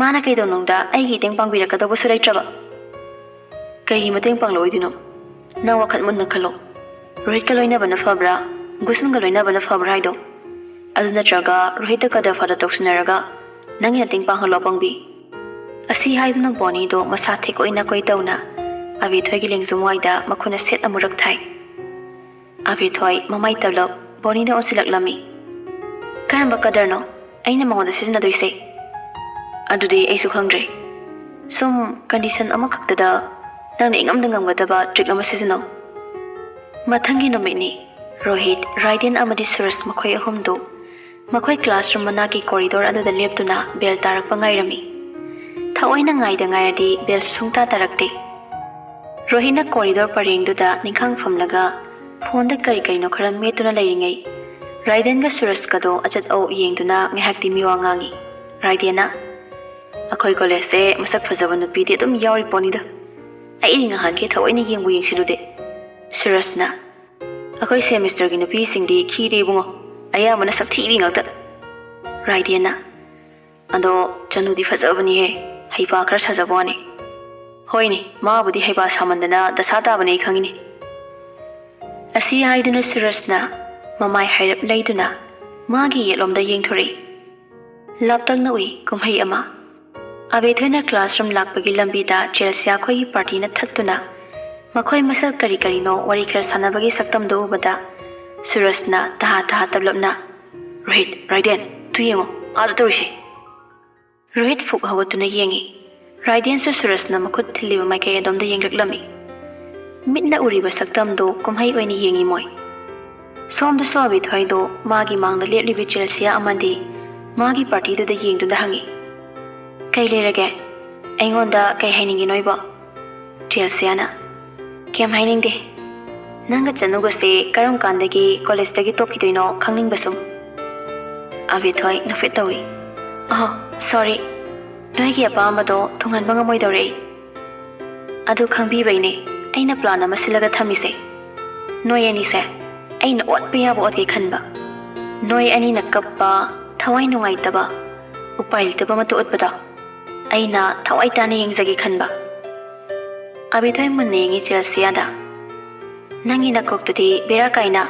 ꯃꯥꯅ ꯀꯩꯗꯧꯅꯨꯡꯗ ꯑꯩꯒꯤ ꯏꯇꯦꯡ ꯄꯥꯡꯕꯤꯔꯛꯀꯗꯧꯕꯁꯨ ꯂꯩꯇ꯭ꯔꯕ꯫ ꯀꯩꯒꯤ ꯃꯇꯦꯡ ꯄꯥꯡꯂꯛꯑꯣꯏꯗꯣꯏꯅꯣ? ꯅꯪ ꯋꯥꯈꯜ ꯃꯨꯟꯅ ꯈꯜꯂꯣ꯫ ꯔꯣꯍꯤꯠꯀ ꯂꯣꯏꯅꯕꯅ ꯐꯕ꯭ꯔꯥ, ꯒꯨꯁꯟꯒ ꯂꯣꯏꯅꯕꯅ ꯐꯕ꯭ꯔꯥ ꯍꯥꯏꯗꯣ? ꯑꯗꯨ ꯅꯠꯇ꯭ꯔꯒ ꯔꯣꯍꯤꯠꯇ ꯀꯗꯔ ꯐꯗꯔ ꯇꯧꯁꯤꯟꯅꯔꯒ ꯅꯪꯒꯤ ꯃꯇꯦꯡ ꯄꯥꯡꯍꯜꯂꯣ, ꯑꯄꯪꯕꯤ?" ꯑꯁꯤ ꯍꯥꯏꯗꯨꯅ ꯕꯣꯅꯤꯗꯣ ꯃꯁꯥ ꯊꯦꯛ ꯑꯣꯏꯅ ꯀꯣꯏ ꯇꯧꯅ ꯑꯕꯦꯊꯣꯏꯒꯤ ꯂꯦꯡꯖꯨꯝ ꯋꯥꯏꯗ ꯃꯈꯨꯠꯅ ꯁꯦꯠ ꯑꯃꯨꯔꯛ ꯊꯥꯏ꯫ ꯑꯕꯦꯊꯣꯏ ꯃꯃꯥꯏ ꯇꯞꯂꯞ ꯕꯣꯅꯤꯗ ꯑꯣꯟꯁꯤꯜꯂꯛꯂꯝꯃꯤ꯫ "ꯀꯔꯝꯕ ꯀꯗꯔꯅꯣ ꯑꯩꯅ ꯃꯉꯣꯟꯗ ꯁꯤꯖꯤꯟꯅꯗꯣꯏꯁꯦ?" "ꯑꯗꯨꯗꯤ ꯑꯩꯁꯨ ꯈꯪꯗ꯭ꯔꯦ꯫ ꯁꯨꯝ ꯀꯟꯗꯤꯁꯟ ꯑꯃꯈꯛꯇꯗ ꯅꯪꯅ ꯏꯉꯝꯗ ꯉꯝꯒꯗꯕ ꯇ꯭ꯔꯤꯛ ꯑꯃ ꯁꯤꯖꯤꯟꯅꯧ꯫" ꯃꯊꯪꯒꯤ ꯅꯨꯃꯤꯠꯅꯤ꯫ ꯔꯣꯍꯤꯠ, ꯔꯥꯏꯗꯦꯟ ꯑꯃꯗꯤ ꯁꯨꯔꯖ ꯃꯈꯣꯏ ꯑꯍꯨꯝꯗꯨ ꯃꯈꯣꯏ ꯀ꯭ꯂꯥꯁꯔꯨꯝ ꯃꯅꯥꯛꯀꯤ ꯀꯣꯔꯤꯗꯣꯔ ꯑꯗꯨꯗ ꯂꯦꯞꯇꯨꯅ ꯕꯦꯜ ꯇꯥꯔꯛꯄ ꯉꯥꯏꯔꯝꯃꯤ꯫ ꯊꯑꯣꯏꯅ ꯉꯥꯏꯗ ꯉꯥꯏꯔꯗꯤ ꯕꯦꯜꯁꯨ ꯁꯨꯡꯇꯥ ꯇꯥꯔꯛꯇꯦ꯫ ꯔꯣꯍꯤꯠꯅ ꯀꯣꯔꯤꯗꯣꯔ ꯄꯔꯦꯡꯗꯨꯗ ꯅꯤꯡꯈꯥꯡ ꯐꯝꯂꯒ ꯐꯣꯟꯗ ꯀꯔꯤ ꯀꯔꯤꯅꯣ ꯈꯔ ꯃꯦꯠꯇꯨꯅ ꯂꯩꯔꯤꯉꯩ, ꯔꯥꯏꯗꯦꯟꯒ ꯁꯨꯔꯖꯀꯗꯣ ꯑꯆꯠ ꯑꯋꯣꯛ ꯌꯦꯡꯗꯨꯅ ꯉꯥꯏꯍꯥꯛꯇꯤ ꯃꯤꯋꯥ ꯉꯥꯡꯉꯤ꯫ ꯔꯥꯏꯗꯦꯟꯅ, "ꯑꯩꯈꯣꯏ ꯀꯣꯂꯦꯖꯁꯦ ꯃꯁꯛ ꯐꯖꯕ ꯅꯨꯄꯤꯗꯤ ꯑꯗꯨꯝ ꯌꯥꯎꯔꯤ ꯄꯣꯠꯅꯤꯗ꯫ ꯑꯩꯗꯤ ꯅꯍꯥꯟꯈꯩ ꯊꯑꯣꯏꯅ ꯌꯦꯡꯕꯨ ꯌꯦꯡꯁꯤꯜꯂꯨꯗꯦ꯫" ꯁꯨꯔꯖꯅ, "ꯑꯩꯈꯣꯏ ꯁꯦꯃꯤꯁꯇꯔꯒꯤ ꯅꯨꯄꯤꯁꯤꯡꯗꯤ ꯈꯤꯔꯦ ꯏꯕꯨꯡꯉꯣ, ꯑꯌꯥꯝꯕꯅ ꯁꯛꯊꯤꯕꯤ ꯉꯥꯛꯇ꯫" ꯔꯥꯏꯗꯦꯟꯅ, "ꯑꯗꯣ ꯆꯅꯨꯗꯤ ꯐꯖꯕꯅꯤꯍꯦ, ꯍꯩꯄꯥ ꯈꯔ ꯁꯥꯖꯕ ꯋꯥꯅꯤ꯫" "ꯍꯣꯏꯅꯦ, ꯃꯥꯕꯨꯗꯤ ꯍꯩꯄꯥ ꯁꯥꯃꯟꯗꯅ ꯗꯁꯥ ꯇꯥꯕꯅꯦ ꯑꯩ ꯈꯪꯉꯤꯅꯦ꯫" ꯑꯁꯤ ꯍꯥꯏꯗꯨꯅ ꯁꯨꯔꯖꯅ ꯃꯃꯥꯏ ꯍꯥꯏꯔꯞ ꯂꯩꯗꯨꯅ ꯃꯥꯒꯤ ꯌꯦꯠꯂꯣꯝꯗ ꯌꯦꯡꯊꯣꯔꯛꯏ꯫ ꯂꯥꯞꯇꯛꯅ ꯎꯏ ꯀꯨꯝꯍꯩ ꯑꯃ꯫ ꯑꯕꯦꯊꯣꯏꯅ ꯀ꯭ꯂꯥꯁꯔꯨꯝ ꯂꯥꯛꯄꯒꯤ ꯂꯝꯕꯤꯗ ꯆꯦꯜꯁꯤꯌꯥ ꯈꯣꯏꯒꯤ ꯄꯥꯔꯇꯤꯅ ꯊꯠꯇꯨꯅ ꯃꯈꯣꯏ ꯃꯁꯦꯜ ꯀꯔꯤ ꯀꯔꯤꯅꯣ ꯋꯥꯔꯤ ꯈꯔ ꯁꯥꯟꯅꯕꯒꯤ ꯁꯛꯇꯝꯗꯨ ꯎꯕꯗ ꯁꯨꯔꯖꯅ ꯇꯍꯥ ꯇꯍꯥ ꯇꯞꯂꯞꯅ, "ꯔꯣꯍꯤꯠ, ꯔꯥꯏꯗꯦꯟ, ꯇꯨ ꯌꯦꯡꯉꯣ, ꯑꯥꯗ ꯇꯧꯔꯤꯁꯦ꯫" ꯔꯣꯍꯤꯠ ꯐꯨꯛ ꯍꯧꯒꯠꯇꯨꯅ ꯌꯦꯡꯉꯤ꯫ ꯔꯥꯏꯗꯦꯟꯁꯨ ꯁꯨꯔꯖꯅ ꯃꯈꯨꯠ ꯊꯤꯜꯂꯤꯕ ꯃꯥꯏꯀꯩ ꯑꯗꯣꯝꯗ ꯌꯦꯡꯂꯛꯂꯝꯃꯤ꯫ ꯃꯤꯠꯅ ꯎꯔꯤꯕ ꯁꯛꯇꯝꯗꯨ ꯀꯨꯝꯍꯩ ꯑꯣꯏꯅ ꯌꯦꯡꯉꯤ ꯃꯣꯏ꯫ ꯁꯣꯝꯗꯁꯨ ꯑꯕꯦꯊꯣꯏꯗꯣ ꯃꯥꯒꯤ ꯃꯥꯡꯗ ꯂꯦꯞꯂꯤꯕ ꯆꯦꯜꯁꯤꯌꯥ ꯑꯃꯗꯤ ꯃꯥꯒꯤ ꯄꯥꯔꯇꯤꯗꯨꯗ ꯌꯦꯡꯗꯨꯅ ꯍꯪꯉꯤ, "ꯀꯩ ꯂꯩꯔꯒꯦ? ꯑꯩꯉꯣꯟꯗ ꯀꯩ ꯍꯥꯏꯅꯤꯡꯉꯤꯅꯣ ꯏꯕꯣ?" ꯆꯦꯜꯁꯤꯌꯥꯅ, "ꯀꯩꯝ ꯍꯥꯏꯅꯤꯡꯗꯦ꯫ ꯅꯪꯒ ꯆꯅꯨꯒꯁꯦ ꯀꯔꯝ ꯀꯥꯟꯗꯒꯤ ꯀꯣꯂꯦꯖꯇꯒꯤ ꯇꯣꯛꯈꯤꯗꯣꯏꯅꯣ ꯈꯪꯅꯤꯡꯕ ꯁꯨꯝ꯫" ꯑꯕꯦꯊꯣꯏ ꯅꯣꯛꯐꯦꯠ ꯇꯧꯏ꯫ ꯑꯣ, ꯁꯣꯔꯤ꯫ ꯅꯣꯏꯒꯤ ꯑꯄꯥꯝꯕꯗꯣ ꯊꯨꯡꯍꯟꯕ ꯉꯝꯃꯣꯏꯗꯧꯔꯦ ꯑꯩ꯫ ꯑꯗꯨ ꯈꯪꯕꯤꯕꯩꯅꯦ ꯑꯩꯅ ꯄ꯭ꯂꯥꯟ ꯑꯃ ꯁꯤꯜꯂꯒ ꯊꯝꯃꯤꯁꯦ꯫ ꯅꯣꯏ ꯑꯅꯤꯁꯦ ꯑꯩꯅ ꯑꯣꯠꯄ ꯌꯥꯕ ꯑꯣꯠꯀꯦ ꯈꯟꯕ꯫ ꯅꯣꯏ ꯑꯅꯤꯅ ꯀꯞꯄ, ꯊꯋꯥꯏ ꯅꯨꯡꯉꯥꯏꯇꯕ, ꯎꯄꯥꯏ ꯂꯩꯇꯕ ꯑꯃꯠꯇ ꯎꯠꯄꯗꯣ ꯑꯩꯅ ꯊꯋꯥꯏ ꯇꯥꯅ ꯌꯦꯡꯖꯒꯦ ꯈꯟꯕ꯫ ꯑꯕꯦꯊꯣꯏ ꯃꯨꯟꯅ ꯌꯦꯡꯉꯤ ꯆꯦꯜꯁꯤꯌꯥꯗ꯫ "ꯅꯪꯒꯤ ꯅꯀꯣꯛꯇꯨꯗꯤ ꯕꯦꯔꯥ ꯀꯥꯏꯅ꯫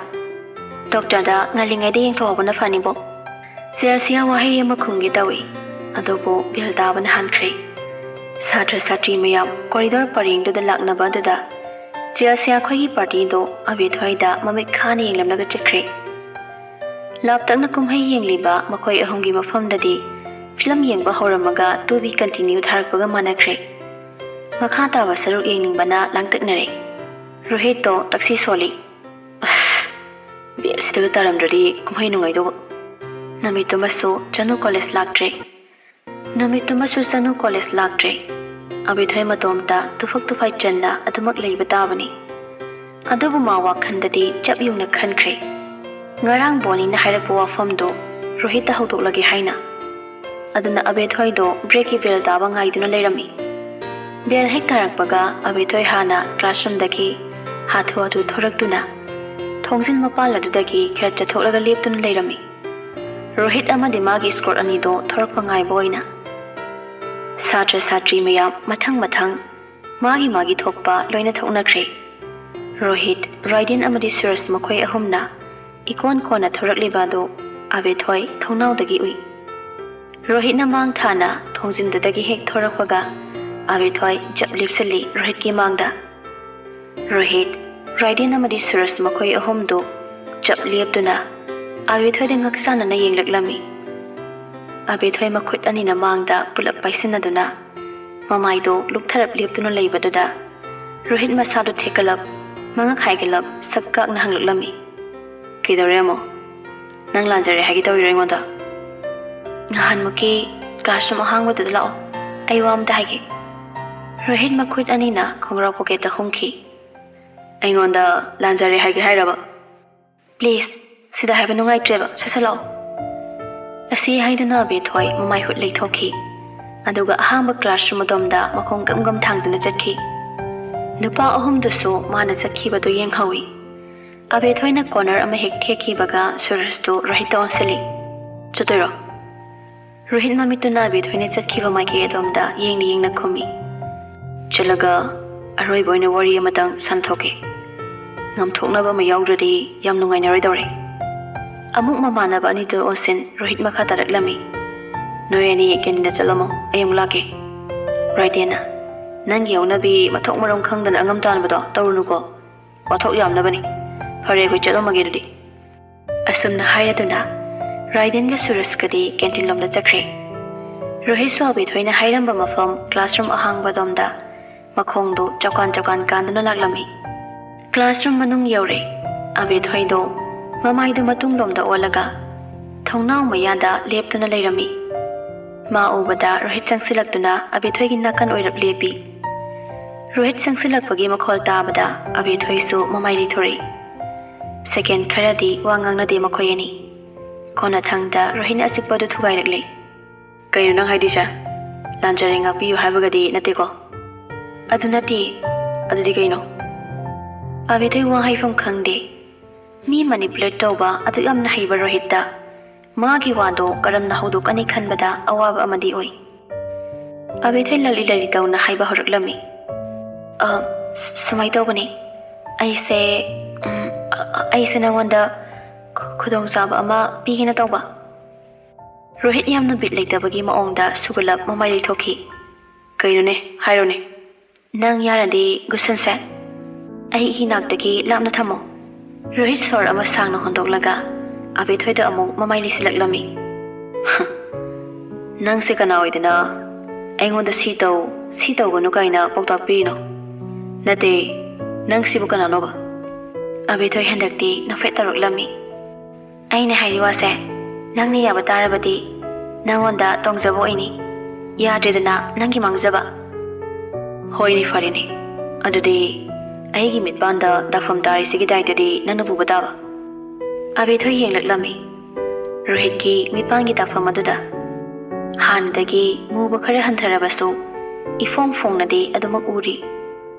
ꯗꯣꯛꯇꯔꯗ ꯉꯜꯂꯤꯉꯩꯗ ꯌꯦꯡꯊꯣꯛꯍꯧꯕꯅ ꯐꯅꯤꯕꯣ꯫" ꯆꯦꯜꯁꯤꯌꯥ ꯋꯥꯍꯩ ꯑꯃ ꯈꯨꯝꯒꯦ ꯇꯧꯏ, ꯑꯗꯨꯕꯨ ꯕꯦꯜ ꯇꯥꯕꯅ ꯍꯥꯟꯈ꯭ꯔꯦ꯫ ꯁꯥꯇ꯭ꯔ ꯁꯥꯇ꯭ꯔꯤ ꯃꯌꯥꯝ ꯀꯣꯔꯤꯗꯣꯔ ꯄꯔꯦꯡꯗꯨꯗ ꯂꯥꯛꯅꯕ ꯑꯗꯨꯗ ꯆꯦꯜꯁꯤꯌꯥ ꯈꯣꯏꯒꯤ ꯄꯥꯔꯇꯤꯗꯣ ꯑꯕꯦꯊꯣꯏꯗ ꯃꯃꯤꯠ ꯈꯥꯅ ꯌꯦꯡꯂꯝꯂꯒ ꯆꯠꯈ꯭ꯔꯦ꯫ ꯂꯥꯞꯇꯛꯅ ꯀꯨꯝꯍꯩ ꯌꯦꯡꯂꯤꯕ ꯃꯈꯣꯏ ꯑꯍꯨꯝꯒꯤ ꯃꯐꯝꯗꯗꯤ ꯐꯤꯂꯝ ꯌꯦꯡꯕ ꯍꯧꯔꯝꯃꯒ ꯇꯨ ꯕꯤ ꯀꯟꯇꯤꯅ꯭ꯌꯨ ꯊꯥꯔꯛꯄꯒ ꯃꯥꯟꯅꯈ꯭ꯔꯦ꯫ ꯃꯈꯥ ꯇꯥꯕ ꯁꯔꯨꯛ ꯌꯦꯡꯅꯤꯡꯕꯅ ꯂꯥꯡꯇꯛꯅꯔꯦ꯫ ꯔꯣꯍꯤꯠꯇꯣ ꯇꯛꯁꯤ ꯁꯣꯜꯂꯤ꯫ "ꯑꯁ, ꯕꯦꯜꯁꯤꯗꯒ ꯇꯥꯔꯝꯗ꯭ꯔꯗꯤ ꯀꯨꯝꯍꯩ ꯅꯨꯡꯉꯥꯏꯗꯧꯕ꯫" ꯅꯨꯃꯤꯠꯇꯨꯃꯁꯨ ꯆꯅꯨ ꯀꯣꯂꯦꯖ ꯂꯥꯛꯇ꯭ꯔꯦ꯫ ꯅꯨꯃꯤꯠꯇꯨꯃꯁꯨ ꯆꯅꯨ ꯀꯣꯂꯦꯖ ꯂꯥꯛꯇ꯭ꯔꯦ꯫ ꯑꯕꯦꯊꯣꯏ ꯃꯇꯣꯝꯇ ꯇꯨꯐꯛ ꯇꯨꯐꯥꯏ ꯆꯟꯅ ꯑꯗꯨꯃꯛ ꯂꯩꯕ ꯇꯥꯕꯅꯤ꯫ ꯑꯗꯨꯕꯨ ꯃꯥ ꯋꯥꯈꯜꯗꯗꯤ ꯆꯞ ꯌꯨꯡꯅ ꯈꯟꯈ꯭ꯔꯦ꯫ ꯉꯔꯥꯡ ꯕꯣꯅꯤꯅ ꯍꯥꯏꯔꯛꯄ ꯋꯥꯐꯝꯗꯣ ꯔꯣꯍꯤꯠꯇ ꯍꯧꯗꯣꯛꯂꯒꯦ ꯍꯥꯏꯅ꯫ ꯑꯗꯨꯅ ꯑꯕꯦꯊꯣꯏꯗꯣ ꯕ꯭ꯔꯦꯛꯀꯤ ꯕꯦꯜ ꯇꯥꯕ ꯉꯥꯏꯗꯨꯅ ꯂꯩꯔꯝꯃꯤ꯫ ꯕꯦꯜ ꯍꯦꯛ ꯇꯥꯔꯛꯄꯒ ꯑꯕꯦꯊꯣꯏ ꯍꯥꯟꯅ ꯀ꯭ꯂꯥꯁꯔꯨꯝꯗꯒꯤ ꯍꯥꯊꯨ ꯍꯥꯊꯨ ꯊꯣꯔꯛꯇꯨꯅ ꯊꯣꯡꯖꯤꯟ ꯃꯄꯥꯜ ꯑꯗꯨꯗꯒꯤ ꯈꯔ ꯆꯠꯊꯣꯛꯂꯒ ꯂꯦꯞꯇꯨꯅ ꯂꯩꯔꯝꯃꯤ꯫ ꯔꯣꯍꯤꯠ ꯑꯃꯗꯤ ꯃꯥꯒꯤ ꯏꯁꯀꯣꯔꯠ ꯑꯅꯤꯗꯣ ꯊꯣꯔꯛꯄ ꯉꯥꯏꯕ ꯑꯣꯏꯅ꯫ ꯁꯥꯇ꯭ꯔ ꯁꯥꯇ꯭ꯔꯤ ꯃꯌꯥꯝ ꯃꯊꯪ ꯃꯊꯪ ꯃꯥꯒꯤ ꯃꯥꯒꯤ ꯊꯣꯛꯄ ꯂꯣꯏꯅ ꯊꯣꯛꯅꯈ꯭ꯔꯦ꯫ ꯔꯣꯍꯤꯠ, ꯔꯥꯏꯗꯦꯟ ꯑꯃꯗꯤ ꯁꯨꯔꯖ ꯃꯈꯣꯏ ꯑꯍꯨꯝꯅ ꯏꯀꯣꯟ ꯀꯣꯟꯅ ꯊꯣꯔꯛꯂꯤꯕ ꯑꯗꯨ ꯑꯕꯦꯊꯣꯏ ꯊꯣꯡꯅꯥꯎꯗꯒꯤ ꯎꯏ꯫ ꯔꯣꯍꯤꯠꯅ ꯃꯥꯡ ꯊꯥꯅ ꯊꯣꯡꯖꯤꯟꯗꯨꯗꯒꯤ ꯍꯦꯛ ꯊꯣꯔꯛꯄꯒ ꯑꯕꯦꯊꯣꯏ ꯖꯞ ꯂꯦꯞꯁꯤꯜꯂꯤ ꯔꯣꯍꯤꯠꯀꯤ ꯃꯥꯡꯗ꯫ ꯔꯣꯍꯤꯠ, ꯔꯥꯏꯗꯦꯟ ꯑꯃꯗꯤ ꯁꯨꯔꯖ ꯃꯈꯣꯏ ꯑꯍꯨꯝꯗꯨ ꯖꯞ ꯂꯦꯞꯇꯨꯅ ꯑꯕꯦꯊꯣꯏꯗ ꯉꯛ ꯆꯥꯟꯅꯅ ꯌꯦꯡꯂꯛꯂꯝꯃꯤ꯫ ꯑꯕꯦꯊꯣꯏ ꯃꯈꯨꯠ ꯑꯅꯤꯅ ꯃꯥꯡꯗ ꯄꯨꯂꯞ ꯄꯥꯏꯁꯤꯟꯅꯗꯨꯅ ꯃꯃꯥꯏꯗꯨ ꯂꯨꯞꯊꯔꯞ ꯂꯦꯞꯇꯨꯅ ꯂꯩꯕꯗꯨꯗ ꯔꯣꯍꯤꯠ ꯃꯁꯥꯗꯨ ꯊꯦꯛꯀꯠꯂꯞ, ꯃꯉꯛ ꯍꯥꯏꯒꯠꯂꯞ, ꯁꯛ ꯀꯥꯛꯅ ꯍꯪꯂꯛꯂꯝꯃꯤ, "ꯀꯩꯗꯧꯔꯦ ꯑꯃꯨꯛ? ꯅꯪ ꯂꯥꯟꯖꯔꯦ ꯍꯥꯏꯒꯦ ꯇꯧꯔꯤꯔꯣ ꯑꯩꯉꯣꯟꯗ?" "ꯅꯍꯥꯟꯃꯨꯛꯀꯤ ꯀ꯭ꯂꯥꯁꯔꯨꯝ ꯑꯍꯥꯡꯕꯗꯨꯗ ꯂꯥꯛꯑꯣ, ꯑꯩ ꯋꯥ ꯑꯃꯇ ꯍꯥꯏꯒꯦ꯫" ꯔꯣꯍꯤꯠ ꯃꯈꯨꯠ ꯑꯅꯤꯅ ꯈꯣꯡꯒ꯭ꯔꯥꯎ ꯄꯣꯀꯦꯠꯇ ꯍꯨꯝꯈꯤ꯫ "ꯑꯩꯉꯣꯟꯗ ꯂꯥꯟꯖꯔꯦ ꯍꯥꯏꯒꯦ ꯍꯥꯏꯔꯕ?" "ꯄ꯭ꯂꯤꯖ, ꯁꯤꯗ ꯍꯥꯏꯕ ꯅꯨꯡꯉꯥꯏꯇ꯭ꯔꯦꯕ, ꯁꯠ ꯁꯠ ꯂꯥꯛꯑꯣ꯫" ꯑꯁꯤ ꯍꯥꯏꯗꯨꯅ ꯑꯕꯦꯊꯣꯏ ꯃꯃꯥꯏ ꯍꯨꯠ ꯂꯩꯊꯣꯛꯈꯤ꯫ ꯑꯗꯨꯒ ꯑꯍꯥꯡꯕ classroom ꯑꯗꯣꯝꯗ ꯃꯈꯣꯡ ꯒꯝ ꯒꯝ ꯊꯥꯡꯗꯨꯅ ꯆꯠꯈꯤ꯫ ꯅꯨꯄꯥ ꯑꯍꯨꯝꯗꯨꯁꯨ ꯃꯥꯅ ꯆꯠꯈꯤꯕꯗꯨ ꯌꯦꯡꯍꯧꯏ꯫ ꯑꯕꯦꯊꯣꯏꯅ corner ꯑꯃ ꯍꯦꯛ ꯊꯦꯛꯈꯤꯕꯒ ꯁꯨꯔꯖꯇꯨ ꯔꯣꯍꯤꯠꯇ ꯑꯣꯟꯁꯤꯜꯂꯤ꯫ "ꯆꯠꯇꯣꯏꯔꯣ?" ꯔꯣꯍꯤꯠ ꯃꯃꯤꯠꯇꯨꯅ ꯑꯕꯦꯊꯣꯏꯅ ꯆꯠꯈꯤꯕ ꯃꯥꯏꯀꯩ ꯑꯗꯣꯝꯗ ꯌꯦꯡꯅ ꯌꯦꯡꯅ ꯈꯨꯝꯃꯤ꯫ "ꯆꯠꯂꯒ ꯑꯔꯣꯏꯕ ꯑꯣꯏꯅ ꯋꯥꯔꯤ ꯑꯃꯇꯪ ꯁꯥꯟꯊꯣꯛꯀꯦ꯫ ꯉꯝꯊꯣꯛꯅꯕ ꯑꯃ ꯌꯥꯎꯗ꯭ꯔꯗꯤ ꯌꯥꯝ ꯅꯨꯡꯉꯥꯏꯅꯔꯣꯏꯗꯧꯔꯦ꯫" ꯑꯃꯨꯛ ꯃꯃꯥꯟꯅꯕ ꯑꯅꯤꯗꯨ ꯑꯣꯟꯁꯤꯟ ꯔꯣꯍꯤꯠ ꯃꯈꯥ ꯇꯥꯔꯛꯂꯝꯃꯤ꯫ "ꯅꯣꯏ ꯑꯅꯤ canteen ꯆꯠꯂꯝꯃꯣ, ꯑꯩ ꯑꯃꯨꯛ ꯂꯥꯛꯀꯦ꯫" ꯔꯥꯏꯗꯦꯟꯅ, "ꯅꯪꯒꯤ ꯍꯧꯅꯕꯤ ꯃꯊꯣꯡ ꯃꯔꯝ ꯈꯪꯗꯅ ꯑꯉꯝ ꯇꯥꯟꯕꯗꯣ ꯇꯧꯔꯨꯅꯨꯀꯣ꯫ ꯋꯥꯊꯣꯛ ꯌꯥꯝꯅꯕꯅꯤ꯫ ꯐꯔꯦ, ꯑꯩꯈꯣꯏ ꯆꯠꯂꯝꯃꯒꯦ ꯑꯗꯨꯗꯤ꯫" ꯑꯁꯨꯝꯅ ꯍꯥꯏꯔꯗꯨꯅ ꯔꯥꯏꯗꯦꯟꯒ ꯁꯨꯔꯖꯀꯗꯤ canteen ꯂꯣꯝꯗ ꯆꯠꯈ꯭ꯔꯦ꯫ ꯔꯣꯍꯤꯠꯁꯨ ꯑꯕꯦꯊꯣꯏꯅ ꯍꯥꯏꯔꯝꯕ ꯃꯐꯝ classroom ꯑꯍꯥꯡꯕꯗꯣꯝꯗ ꯃꯈꯣꯡꯗꯨ ꯆꯀꯥꯟ ꯆꯀꯥꯟ ꯀꯥꯟꯗꯨꯅ ꯂꯥꯛꯂꯝꯃꯤ꯫ Classroom ꯃꯅꯨꯡ ꯌꯧꯔꯦ꯫ ꯑꯕꯦꯊꯣꯏꯗꯣ ꯃꯃꯥꯏꯗꯨ ꯃꯇꯨꯡꯂꯣꯝꯗ ꯑꯣꯜꯂꯒ ꯊꯣꯡꯅꯥꯎ ꯃꯌꯥꯗ ꯂꯦꯞꯇꯨꯅ ꯂꯩꯔꯝꯃꯤ꯫ ꯃꯥ ꯎꯕꯗ ꯔꯣꯍꯤꯠ ꯆꯪꯁꯤꯜꯂꯛꯇꯨꯅ ꯑꯕꯦꯊꯣꯏꯒꯤ ꯅꯥꯀꯟ ꯑꯣꯏꯔꯞ ꯂꯦꯞꯄꯤ꯫ ꯔꯣꯍꯤꯠ ꯆꯪꯁꯤꯜꯂꯛꯄꯒꯤ ꯃꯈꯣꯜ ꯇꯥꯕꯗ ꯑꯕꯦꯊꯣꯏꯁꯨ ꯃꯃꯥꯏ ꯂꯩꯊꯣꯔꯛꯏ꯫ Second ꯈꯔꯗꯤ ꯋꯥ ꯉꯥꯡꯅꯗꯦ ꯃꯈꯣꯏ ꯑꯅꯤ꯫ ꯀꯣꯟꯅꯊꯪꯗ ꯔꯣꯍꯤꯠꯅ ꯑꯆꯤꯛꯄꯗꯨ ꯊꯨꯒꯥꯏꯔꯛꯂꯦ꯫ "ꯀꯩꯅꯣ ꯅꯪ ꯍꯥꯏꯗꯣꯏꯁꯦ? ꯂꯥꯟꯖꯔꯦ, ꯉꯥꯛꯄꯤꯌꯨ ꯍꯥꯏꯕꯒꯗꯤ ꯅꯠꯇꯦꯀꯣ?" "ꯑꯗꯨ ꯅꯠꯇꯦ꯫" "ꯑꯗꯨꯗꯤ ꯀꯩꯅꯣ?" ꯑꯕꯦꯊꯣꯏ ꯋꯥ ꯍꯥꯏꯐꯝ ꯈꯪꯗꯦ꯫ ꯃꯤ manipulate ꯇꯧꯕ ꯑꯗꯨ ꯌꯥꯝꯅ ꯍꯩꯕ ꯔꯣꯍꯤꯠꯇ ꯃꯥꯒꯤ ꯋꯥꯗꯣ ꯀꯔꯝꯅ ꯍꯧꯗꯣꯛꯀꯅꯤ ꯈꯟꯕꯗ ꯑꯋꯥꯕ ꯑꯃꯗꯤ ꯑꯣꯏ꯫ ꯑꯕꯦꯊꯣꯏ ꯂꯥꯂꯤ ꯂꯥꯂꯤ ꯇꯧꯅ ꯍꯥꯏꯕ ꯍꯧꯔꯛꯂꯝꯃꯤ꯫ "ꯑ, ꯁ-, ꯁꯨꯃꯥꯏ ꯇꯧꯕꯅꯤ꯫ ꯑꯩꯁꯦ, ꯎꯝ, ꯑ-, ꯑ-, ꯑꯩꯁꯦ ꯅꯉꯣꯟꯗ ꯈꯨ-, ꯈꯨꯗꯣꯡꯆꯥꯕ ꯑꯃ ꯄꯤꯒꯦꯅ ꯇꯧꯕ꯫" ꯔꯣꯍꯤꯠ ꯌꯥꯝꯅ ꯕꯤꯠ ꯂꯩꯇꯕꯒꯤ ꯃꯑꯣꯡꯗ ꯁꯨꯒꯨꯂꯕ ꯃꯃꯥꯏ ꯂꯩꯊꯣꯛꯈꯤ꯫ "ꯀꯩꯅꯣꯅꯦ? ꯍꯥꯏꯔꯣꯅꯦ꯫" "ꯅꯪ ꯌꯥꯔꯗꯤ ꯒꯨꯁꯟꯁꯦ ꯑꯩꯒꯤ ꯅꯥꯛꯇꯒꯤ ꯂꯥꯞꯅ ꯊꯝꯃꯣ꯫" ꯔꯣꯍꯤꯠ ꯁꯣꯔ ꯑꯃ ꯁꯥꯡꯅ ꯍꯣꯟꯗꯣꯛꯂꯒ ꯑꯕꯦꯊꯣꯏꯗ ꯑꯃꯨꯛ ꯃꯃꯥꯏ ꯂꯩꯁꯤꯜꯂꯛꯂꯝꯃꯤ꯫ "ꯅꯪꯁꯦ ꯀꯅꯥ ꯑꯣꯏꯗꯅ ꯑꯩꯉꯣꯟꯗ ꯁꯤ ꯇꯧ, ꯁꯤ ꯇꯧꯒꯅꯨ ꯀꯥꯏꯅ ꯄꯥꯎꯇꯥꯛ ꯄꯤꯔꯤꯅꯣ? ꯅꯠꯇꯦ, ꯅꯪ ꯁꯤꯕꯨ ꯀꯅꯥꯅꯣꯕ?" ꯑꯕꯦꯊꯣꯏ ꯍꯟꯗꯛꯇꯤ ꯅꯣꯛꯐꯦꯠ ꯇꯧꯔꯛꯂꯝꯃꯤ꯫ "ꯑꯩꯅ ꯍꯥꯏꯔꯤ ꯋꯥꯁꯦ ꯅꯪꯅ ꯌꯥꯕ ꯇꯥꯔꯕꯗꯤ ꯅꯪꯉꯣꯟꯗ ꯇꯣꯡꯖꯕ ꯑꯣꯏꯅꯤ꯫ ꯌꯥꯗ꯭ꯔꯦꯗꯅ ꯅꯪꯒꯤ ꯃꯥꯡꯖꯕ꯫" "ꯍꯣꯏꯅꯦ, ꯐꯔꯦꯅꯦ꯫ ꯑꯗꯨꯗꯤ ꯑꯩꯒꯤ ꯃꯤꯠꯄꯥꯟꯗ ꯗꯥꯛꯐꯝ ꯇꯥꯔꯤꯁꯤꯒꯤ ꯗꯥꯏꯇꯗꯤ ꯅꯪꯅ ꯄꯨꯕ ꯇꯥꯕ꯫" ꯑꯕꯦꯊꯣꯏ ꯌꯦꯡꯂꯛꯂꯝꯃꯤ꯫ ꯔꯣꯍꯤꯠꯀꯤ ꯃꯤꯠꯄꯥꯟꯒꯤ ꯗꯥꯛꯐꯝ ꯑꯗꯨꯗ꯫ ꯍꯥꯟꯅꯗꯒꯤ ꯃꯨꯕ ꯈꯔ ꯍꯟꯊꯔꯕꯁꯨ ꯏꯐꯣꯡ ꯐꯣꯡꯅꯗꯤ ꯑꯗꯨꯃꯛ ꯎꯔꯤ꯫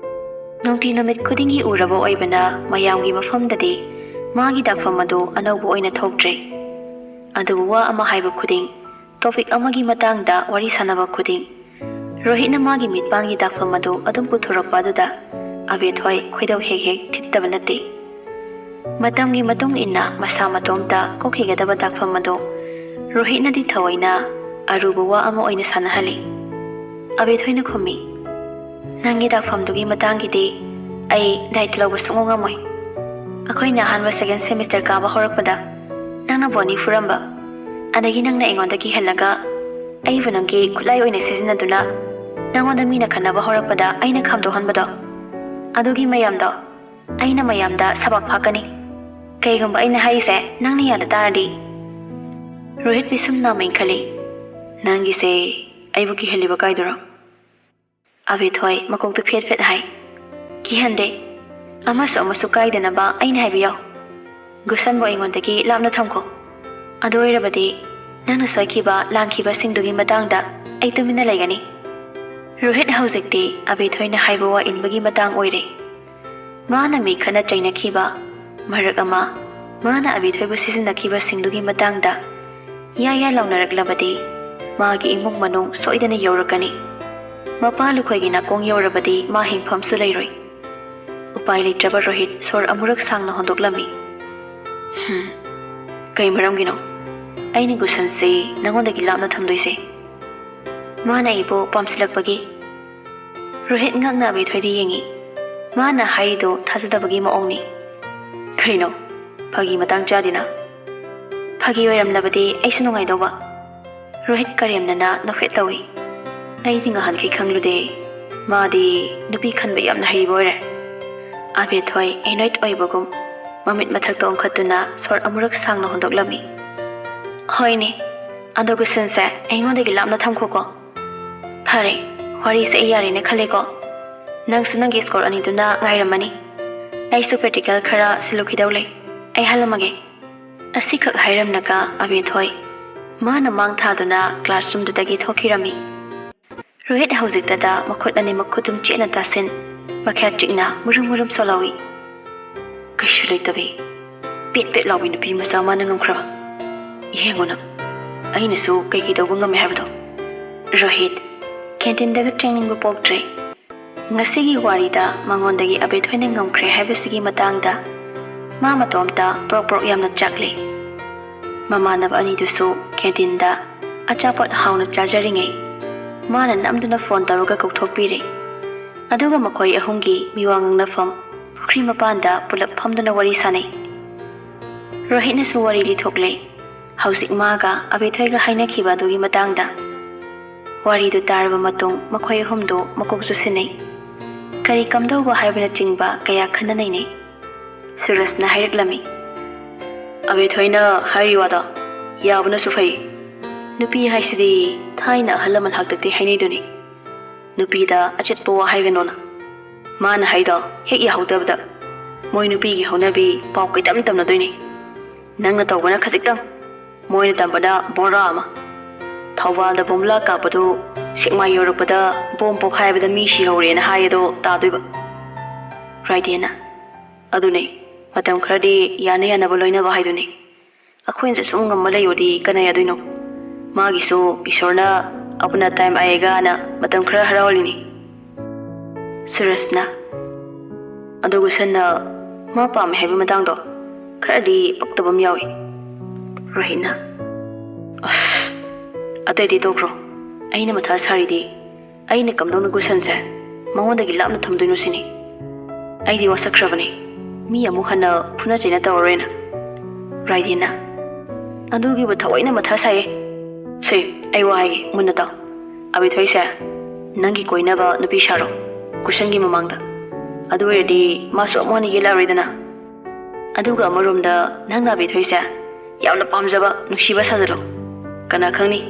ꯅꯨꯡꯇꯤ ꯅꯨꯃꯤꯠ ꯈꯨꯗꯤꯡꯒꯤ ꯎꯔꯕ ꯑꯣꯏꯕꯅ ꯃꯌꯥꯝꯒꯤ ꯃꯐꯝꯗꯗꯤ ꯃꯥꯒꯤ ꯗꯥꯛꯐꯝ ꯑꯗꯨ ꯑꯅꯧꯕ ꯑꯣꯏꯅ ꯊꯣꯛꯇ꯭ꯔꯦ꯫ ꯑꯗꯨꯕꯨ ꯋꯥ ꯑꯃ ꯍꯥꯏꯕ ꯈꯨꯗꯤꯡ, ꯇꯣꯄꯤꯛ ꯑꯃꯒꯤ ꯃꯇꯥꯡꯗ ꯋꯥꯔꯤ ꯁꯥꯟꯅꯕ ꯈꯨꯗꯤꯡ, ꯔꯣꯍꯤꯠꯅ ꯃꯥꯒꯤ ꯃꯤꯠꯄꯥꯟꯒꯤ ꯗꯥꯛꯐꯝ ꯑꯗꯨ ꯑꯗꯨꯝ ꯄꯨꯊꯣꯔꯛꯄ ꯑꯗꯨꯗ ꯑꯕꯦꯊꯣꯏ ꯈꯣꯏꯗꯧ ꯍꯦꯛ ꯍꯦꯛ ꯊꯤꯠꯇꯕ ꯅꯠꯇꯦ꯫ ꯃꯇꯝꯒꯤ ꯃꯇꯨꯡ ꯏꯟꯅ ꯃꯁꯥ ꯃꯇꯣꯝꯇ ꯀꯣꯛꯈꯤꯒꯗꯕ ꯗꯥꯛꯐꯝ ꯑꯗꯨ ꯔꯣꯍꯤꯠꯅꯗꯤ ꯊꯑꯣꯏꯅ ꯑꯔꯨꯕ ꯋꯥ ꯑꯃ ꯑꯣꯏꯅ ꯁꯥꯟꯅꯍꯜꯂꯤ꯫ ꯑꯕꯦꯊꯣꯏꯅ ꯈꯨꯝꯃꯤ, "ꯅꯪꯒꯤ ꯗꯥꯛꯐꯝꯗꯨꯒꯤ ꯃꯇꯥꯡꯒꯤꯗꯤ ꯑꯩ ꯗꯥꯏꯇ ꯂꯧꯕ ꯁꯨꯡꯉꯝ ꯉꯝꯃꯣꯏ꯫ ꯑꯩꯈꯣꯏꯅ ꯑꯍꯥꯟꯕ ꯁꯦꯀꯦꯟ ꯁꯦꯃꯤꯁꯇꯔ ꯀꯥꯕ ꯍꯧꯔꯛꯄꯗ ꯅꯪꯅ ꯕꯣꯅꯤ ꯐꯨꯔꯝꯕ, ꯑꯗꯒꯤ ꯅꯪꯅ ꯑꯩꯉꯣꯟꯗ ꯀꯤꯍꯜꯂꯒ ꯑꯩꯕꯨ ꯅꯪꯒꯤ ꯈꯨꯠꯂꯥꯏ ꯑꯣꯏꯅ ꯁꯤꯖꯤꯟꯅꯗꯨꯅ ꯅꯪꯉꯣꯟꯗ ꯃꯤꯅ ꯈꯠꯅꯕ ꯍꯧꯔꯛꯄꯗ ꯑꯩꯅ ꯈꯥꯝꯗꯣꯛꯍꯟꯕꯗꯣ, ꯑꯗꯨꯒꯤ ꯃꯌꯥꯝꯗꯣ ꯑꯩꯅ ꯃꯌꯥꯝꯗ ꯁꯕꯥꯛ ꯐꯥꯛꯀꯅꯤ꯫ ꯀꯩꯒꯨꯝꯕ ꯑꯩꯅ ꯍꯥꯏꯔꯤꯁꯦ ꯅꯪꯅ ꯌꯥꯗ ꯇꯥꯔꯗꯤ꯫" ꯔꯣꯍꯤꯠ ꯄꯤꯁꯨꯝ ꯅꯥꯝꯃ ꯏꯟꯈꯠꯂꯤ꯫ "ꯅꯪꯒꯤꯁꯦ ꯑꯩꯕꯨ ꯀꯤꯍꯜꯂꯤꯕ ꯀꯥꯏꯗꯨꯔꯣ?" ꯑꯕꯦꯊꯣꯏ ꯃꯀꯣꯛꯇꯨ ꯐꯦꯠ ꯐꯦꯠ ꯍꯥꯏ꯫ "ꯀꯤꯍꯟꯗꯦ꯫ ꯑꯃꯁꯨ ꯑꯃꯁꯨ ꯀꯥꯏꯗꯅꯕ ꯑꯩꯅ ꯍꯥꯏꯕ ꯌꯥꯎ꯫ ꯒꯨꯁꯟꯕꯨ ꯑꯩꯉꯣꯟꯗꯒꯤ ꯂꯥꯞꯅ ꯊꯝꯈꯣ꯫ ꯑꯗꯨ ꯑꯣꯏꯔꯕꯗꯤ ꯅꯪꯅ ꯁꯣꯏꯈꯤꯕ ꯂꯥꯟꯈꯤꯕꯁꯤꯡꯗꯨꯒꯤ ꯃꯇꯥꯡꯗ ꯑꯩ ꯇꯨꯃꯤꯟꯅ ꯂꯩꯒꯅꯤ꯫" ꯔꯣꯍꯤꯠ ꯍꯧꯖꯤꯛꯇꯤ ꯑꯕꯦꯊꯣꯏꯅ ꯍꯥꯏꯕ ꯋꯥ ꯏꯟꯕꯒꯤ ꯃꯇꯥꯡ ꯑꯣꯏꯔꯦ꯫ ꯃꯥꯅ ꯃꯤ ꯈꯠꯅ ꯆꯩꯅꯈꯤꯕ, ꯃꯔꯛ ꯑꯃ ꯃꯥꯅ ꯑꯕꯦꯊꯣꯏꯕꯨ ꯁꯤꯖꯤꯟꯅꯈꯤꯕꯁꯤꯡꯗꯨꯒꯤ ꯃꯇꯥꯡꯗ ꯌꯥ ꯌꯥ ꯂꯥꯎꯅꯔꯛꯂꯕꯗꯤ ꯃꯥꯒꯤ ꯏꯃꯨꯡ ꯃꯅꯨꯡ ꯁꯣꯏꯗꯅ ꯌꯧꯔꯛꯀꯅꯤ꯫ ꯃꯄꯥ ꯂꯨꯈꯣꯏꯒꯤ ꯅꯥꯀꯣꯡ ꯌꯧꯔꯕꯗꯤ ꯃꯥ ꯍꯤꯡꯐꯝꯁꯨ ꯂꯩꯔꯣꯏ꯫ ꯎꯄꯥꯏ ꯂꯩꯇ꯭ꯔꯕ ꯔꯣꯍꯤꯠ ꯁꯣꯔ ꯑꯃꯨꯔꯛ ꯁꯥꯡꯅ ꯍꯣꯟꯗꯣꯛꯂꯝꯃꯤ꯫ "ꯍꯝ, ꯀꯩ ꯃꯔꯝꯒꯤꯅꯣ ꯑꯩꯅ ꯒꯨꯁꯟꯁꯤ ꯅꯉꯣꯟꯗꯒꯤ ꯂꯥꯞꯅ ꯊꯝꯗꯣꯏꯁꯦ?" ꯃꯥꯅ ꯑꯩꯕꯨ ꯄꯥꯝꯁꯤꯜꯂꯛꯄꯒꯤ꯫ ꯔꯣꯍꯤꯠ ꯉꯛꯅ ꯑꯕꯦꯊꯣꯏꯗ ꯌꯦꯡꯉꯤ꯫ ꯃꯥꯅ ꯍꯥꯏꯔꯤꯗꯣ ꯊꯥꯖꯗꯕꯒꯤ ꯃꯑꯣꯡꯅꯤ꯫ "ꯀꯩꯅꯣ, ꯐꯥꯒꯤ ꯃꯇꯥꯡ ꯆꯥꯗꯦꯅ?" "ꯐꯥꯒꯤ ꯑꯣꯏꯔꯝꯂꯕꯗꯤ ꯑꯩꯁꯨ ꯅꯨꯡꯉꯥꯏꯗꯧꯕ꯫" ꯔꯣꯍꯤꯠ ꯀꯔꯦꯝꯅꯅ ꯅꯣꯛꯐꯦꯠ ꯇꯧꯏ꯫ "ꯑꯩꯗꯤ ꯉꯍꯥꯟꯈꯩ ꯈꯪꯂꯨꯗꯦ꯫ ꯃꯥꯗꯤ ꯅꯨꯄꯤ ꯈꯟꯕ ꯌꯥꯝꯅ ꯍꯩꯕ ꯑꯣꯏꯔꯦ꯫" ꯑꯕꯦꯊꯣꯏ ꯑꯦꯅꯣꯏꯠ ꯑꯣꯏꯕꯒꯨꯝ ꯃꯃꯤꯠ ꯃꯊꯛꯇ ꯑꯣꯟꯈꯠꯇꯨꯅ ꯁꯣꯔ ꯑꯃꯨꯔꯛ ꯁꯥꯡꯅ ꯍꯣꯟꯗꯣꯛꯂꯝꯃꯤ꯫ "ꯍꯣꯏꯅꯦ, ꯑꯗꯣ ꯒꯨꯁꯟꯁꯦ ꯑꯩꯉꯣꯟꯗꯒꯤ ꯂꯥꯞꯅ ꯊꯝꯈꯣꯀꯣ꯫ ꯐꯔꯦ, ꯋꯥꯔꯤꯁꯦ ꯑꯩ ꯌꯥꯔꯦꯅ ꯈꯜꯂꯦꯀꯣ꯫ ꯅꯪꯁꯨ ꯅꯪꯒꯤ ꯁ꯭ꯀꯣꯔ ꯑꯅꯤꯗꯨꯅ ꯉꯥꯏꯔꯝꯃꯅꯤ꯫ ꯑꯩꯁꯨ ꯄ꯭ꯔꯦꯛꯇꯤꯀꯦꯜ ꯈꯔ ꯁꯤꯜꯂꯨꯈꯤꯗꯧ ꯂꯩ꯫ ꯑꯩ ꯍꯜꯂꯝꯃꯒꯦ꯫" ꯑꯁꯤꯈꯛ ꯍꯥꯏꯔꯝꯂꯒ ꯑꯕꯦꯊꯣꯏ ꯃꯥꯅ ꯃꯥꯡ ꯊꯥꯗꯨꯅ ꯀ꯭ꯂꯥꯁꯔꯨꯝꯗꯨꯗꯒꯤ ꯊꯣꯛꯈꯤꯔꯝꯃꯤ꯫ ꯔꯣꯍꯤꯠ ꯍꯧꯖꯤꯛꯇꯗ ꯃꯈꯨꯠ ꯑꯅꯤꯃꯛ ꯈꯨꯇꯨꯝ ꯆꯦꯠꯅ ꯇꯥꯁꯤꯟ, ꯃꯈ꯭ꯌꯥꯠ ꯆꯤꯛꯅ ꯃꯨꯔꯨꯝ ꯃꯨꯔꯨꯝ ꯁꯣꯜꯍꯧꯏ꯫ "ꯀꯩꯁꯨ ꯂꯩꯇꯕꯤ, ꯄꯦꯠ ꯄꯦꯠ ꯂꯥꯎꯕꯤ ꯅꯨꯄꯤ ꯃꯆꯥ ꯃꯥꯅ ꯉꯝꯈ꯭ꯔꯕ꯫ ꯌꯦꯡꯉꯨꯅ, ꯑꯩꯅꯁꯨ ꯀꯩ ꯀꯩ ꯇꯧꯕ ꯉꯝꯃꯦ ꯍꯥꯏꯕꯗꯣ꯫" ꯔꯣꯍꯤꯠ ꯀꯦꯟꯇꯤꯟꯗꯒ ꯆꯪꯅꯤꯡꯕ ꯄꯣꯛꯇ꯭ꯔꯦ꯫ ꯉꯁꯤꯒꯤ ꯋꯥꯔꯤꯗ ꯃꯉꯣꯟꯗꯒꯤ ꯑꯕꯦꯊꯣꯏꯅ ꯉꯝꯈ꯭ꯔꯦ ꯍꯥꯏꯕꯁꯤꯒꯤ ꯃꯇꯥꯡꯗ ꯃꯥ ꯃꯇꯣꯝꯇ ꯄ꯭ꯔꯣꯛ ꯄ꯭ꯔꯣꯛ ꯌꯥꯝꯅ ꯆꯥꯛꯂꯤ꯫ ꯃꯃꯥꯟꯅꯕ ꯑꯅꯤꯗꯨꯁꯨ ꯀꯦꯟꯇꯤꯟꯗ ꯑꯆꯥꯄꯣꯠ ꯍꯥꯎꯅ ꯆꯥꯖꯔꯤꯉꯩ ꯃꯥꯅ ꯅꯝꯗꯨꯅ ꯐꯣꯟ ꯇꯧꯔꯒ ꯀꯧꯊꯣꯛꯄꯤꯔꯦ꯫ ꯑꯗꯨꯒ ꯃꯈꯣꯏ ꯑꯍꯨꯝꯒꯤ ꯃꯤꯋꯥ ꯉꯥꯡꯅꯐꯝ ꯄꯨꯈ꯭ꯔꯤ ꯃꯄꯥꯟꯗ ꯄꯨꯂꯞ ꯐꯝꯗꯨꯅ ꯋꯥꯔꯤ ꯁꯥꯅꯩ꯫ ꯔꯣꯍꯤꯠꯅꯁꯨ ꯋꯥꯔꯤ ꯂꯤꯊꯣꯛꯂꯦ꯫ ꯍꯧꯖꯤꯛ ꯃꯥꯒ ꯑꯕꯦꯊꯣꯏꯒ ꯍꯥꯏꯅꯈꯤꯕ ꯑꯗꯨꯒꯤ ꯃꯇꯥꯡꯗ꯫ ꯋꯥꯔꯤꯗꯨ ꯇꯥꯔꯕ ꯃꯇꯨꯡ ꯃꯈꯣꯏ ꯑꯍꯨꯝꯗꯨ ꯃꯀꯣꯛ ꯆꯨꯁꯤꯟꯅꯩ꯫ ꯀꯔꯤ ꯀꯝꯗꯧꯕ ꯍꯥꯏꯕꯅꯆꯤꯡꯕ ꯀꯌꯥ ꯈꯟꯅ ꯅꯩꯅꯩ꯫ ꯁꯨꯔꯖꯅ ꯍꯥꯏꯔꯛꯂꯝꯃꯤ, "ꯑꯕꯦꯊꯣꯏꯅ ꯍꯥꯏꯔꯤ ꯋꯥꯗꯣ ꯌꯥꯕꯅꯁꯨ ꯐꯩ꯫ ꯅꯨꯄꯤ ꯍꯥꯏꯁꯤꯗꯤ ꯊꯥꯏꯅ ꯑꯍꯜ ꯂꯃꯟ ꯍꯥꯛꯇꯛꯇꯤ ꯍꯥꯏꯅꯩꯗꯨꯅꯤ, ꯅꯨꯄꯤꯗ ꯑꯆꯦꯠꯄ ꯋꯥ ꯍꯥꯏꯒꯅꯣꯅ꯫ ꯃꯥꯅ ꯍꯥꯏꯗꯣ ꯍꯦꯛ ꯌꯥꯍꯧꯗꯕꯗ ꯃꯣꯏ ꯅꯨꯄꯤꯒꯤ ꯍꯧꯅꯕꯤ ꯄꯥꯎ ꯀꯩꯇꯝ ꯇꯝꯅꯗꯣꯏꯅꯤ꯫ ꯅꯪꯅ ꯇꯧꯕꯅ ꯈꯖꯤꯛꯇꯪ, ꯃꯣꯏꯅ ꯇꯝꯕꯅ ꯕꯣꯔꯥ ꯑꯃ꯫ ꯊꯧꯕꯥꯜꯗ ꯕꯣꯝꯂꯥ ꯀꯥꯞꯄꯗꯨ ꯁꯦꯛꯃꯥꯏ ꯌꯧꯔꯛꯄꯗ ꯕꯣꯝ ꯄꯣꯈꯥꯏꯕꯗ ꯃꯤ ꯁꯤꯍꯧꯔꯦꯅ ꯍꯥꯏ ꯑꯗꯣ ꯇꯥꯗꯣꯏꯕ꯫" ꯔꯥꯏꯗꯦꯟꯅ, "ꯑꯗꯨꯅꯦ, ꯃꯇꯝ ꯈꯔꯗꯤ ꯌꯥꯅ ꯌꯥꯅꯕ ꯂꯣꯏꯅꯕ ꯍꯥꯏꯗꯨꯅꯤ꯫ ꯑꯩꯈꯣꯏꯅ ꯁꯨꯝ ꯉꯝꯃ ꯂꯩꯌꯣꯗꯤ ꯀꯅꯥ ꯌꯥꯗꯣꯏꯅꯣ? ꯃꯥꯒꯤꯁꯨ ꯏꯁꯣꯔꯅ ꯑꯄꯅꯥ ꯇꯥꯏꯝ ꯑꯥꯌꯦꯒꯥꯅ ꯃꯇꯝ ꯈꯔ ꯍꯔꯥꯎꯍꯜꯂꯤꯅꯤ꯫" ꯁꯨꯔꯖꯅ, "ꯑꯗꯨ ꯒꯨꯁꯟꯅ ꯃꯥ ꯄꯥꯝꯃꯦ ꯍꯥꯏꯕ ꯃꯇꯥꯡꯗꯣ ꯈꯔꯗꯤ ꯄꯛꯇꯕ ꯑꯃ ꯌꯥꯎꯏ꯫" ꯔꯣꯍꯤꯠꯅ, "ꯑꯁ, ꯑꯇꯩꯗꯤ ꯇꯣꯛꯈ꯭ꯔꯣ꯫ ꯑꯩꯅ ꯃꯊꯥ ꯁꯥꯔꯤꯗꯤ ꯑꯩꯅ ꯀꯝꯗꯧꯅ ꯒꯨꯁꯟꯁꯦ ꯃꯉꯣꯟꯗꯒꯤ ꯂꯥꯞꯅ ꯊꯝꯗꯣꯏꯅꯣ ꯁꯤꯅꯤ꯫ ꯑꯩꯗꯤ ꯋꯥꯁꯛꯈ꯭ꯔꯕꯅꯤ, ꯃꯤ ꯑꯃꯨꯛ ꯍꯟꯅ ꯐꯨꯅ ꯆꯩꯅ ꯇꯧꯔꯔꯣꯏꯅ꯫" ꯔꯥꯏꯗꯦꯟꯅ, "ꯑꯗꯨꯒꯤꯕꯨ ꯊꯑꯣꯏꯅ ꯃꯊꯥ ꯁꯥꯏꯌꯦ꯫ ꯁꯦ, ꯑꯩ ꯋꯥ ꯍꯥꯏꯒꯦ, ꯃꯨꯟꯅ ꯇꯥꯎ꯫ ꯑꯕꯦꯊꯣꯏꯁꯦ ꯅꯪꯒꯤ ꯀꯣꯏꯅꯕ ꯅꯨꯄꯤ ꯁꯥꯔꯣ, ꯒꯨꯁꯟꯒꯤ ꯃꯃꯥꯡꯗ꯫ ꯑꯗꯨ ꯑꯣꯏꯔꯗꯤ ꯃꯥꯁꯨ ꯑꯃꯨꯛ ꯍꯟꯅ ꯌꯦꯠꯂꯛꯑꯔꯣꯏꯗꯅ꯫ ꯑꯗꯨꯒ ꯑꯃꯔꯣꯝꯗ ꯅꯪꯅ ꯑꯕꯦꯊꯣꯏꯁꯦ ꯌꯥꯝꯅ ꯄꯥꯝꯖꯕ, ꯅꯨꯡꯁꯤꯕ ꯁꯥꯖꯜꯂꯣ꯫ ꯀꯅꯥ ꯈꯪꯅꯤ,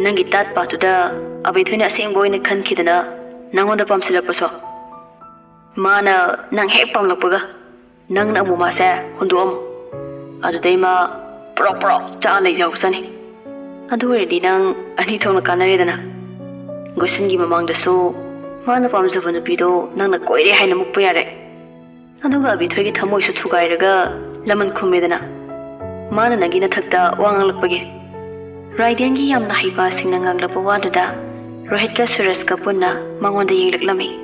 ꯅꯪꯒꯤ ꯇꯥꯠ ꯄꯥꯠꯇꯨꯗ ꯑꯕꯦꯊꯣꯏꯅ ꯑꯁꯦꯡꯕ ꯑꯣꯏꯅ ꯈꯟꯈꯤꯗꯅ ꯅꯪꯉꯣꯟꯗ ꯄꯥꯝꯁꯤꯜꯂꯛꯄꯁꯨ꯫ ꯃꯥꯅ ꯅꯪ ꯍꯦꯛ ꯄꯥꯝꯂꯛꯄꯒ ꯅꯪꯅ ꯑꯃꯨꯛ ꯃꯥꯁꯦ ꯍꯨꯟꯗꯣꯛꯑꯝꯃꯨ꯫ ꯑꯗꯨꯗꯩ ꯃꯥ ꯄ꯭ꯔꯣꯛ ꯄ꯭ꯔꯣꯛ ꯆꯥꯛꯑ ꯂꯩꯖꯍꯧꯁꯅꯤ꯫ ꯑꯗꯨ ꯑꯣꯏꯔꯗꯤ ꯅꯪ ꯑꯅꯤ ꯊꯣꯛꯅ ꯀꯥꯟꯅꯔꯦꯗꯅ꯫ ꯒꯨꯁꯟꯒꯤ ꯃꯃꯥꯡꯗꯁꯨ ꯃꯥꯅ ꯄꯥꯝꯖꯕ ꯅꯨꯄꯤꯗꯣ ꯅꯪꯅ ꯀꯣꯏꯔꯦ ꯍꯥꯏꯅ ꯃꯨꯛꯄ ꯌꯥꯔꯦ꯫ ꯑꯗꯨꯒ ꯑꯕꯤꯊꯣꯏꯒꯤ ꯊꯃꯣꯏꯁꯨ ꯊꯨꯒꯥꯏꯔꯒ ꯂꯃꯟ ꯈꯨꯝꯃꯦꯗꯅ, ꯃꯥꯅ ꯅꯪꯒꯤ ꯅꯊꯛꯇ ꯋꯥ ꯉꯥꯡꯂꯛꯄꯒꯤ꯫ ꯔꯥꯏꯗꯦꯟꯒꯤ ꯌꯥꯝꯅ ꯍꯩꯕ ꯁꯤꯡꯅ ꯉꯥꯡꯂꯛꯄ ꯋꯥꯗꯨꯗ ꯔꯣꯍꯤꯠꯀ ꯁꯨꯔꯖꯀ ꯄꯨꯟꯅ ꯃꯉꯣꯟꯗ ꯌꯦꯡꯂꯛꯂꯝꯃꯤ꯫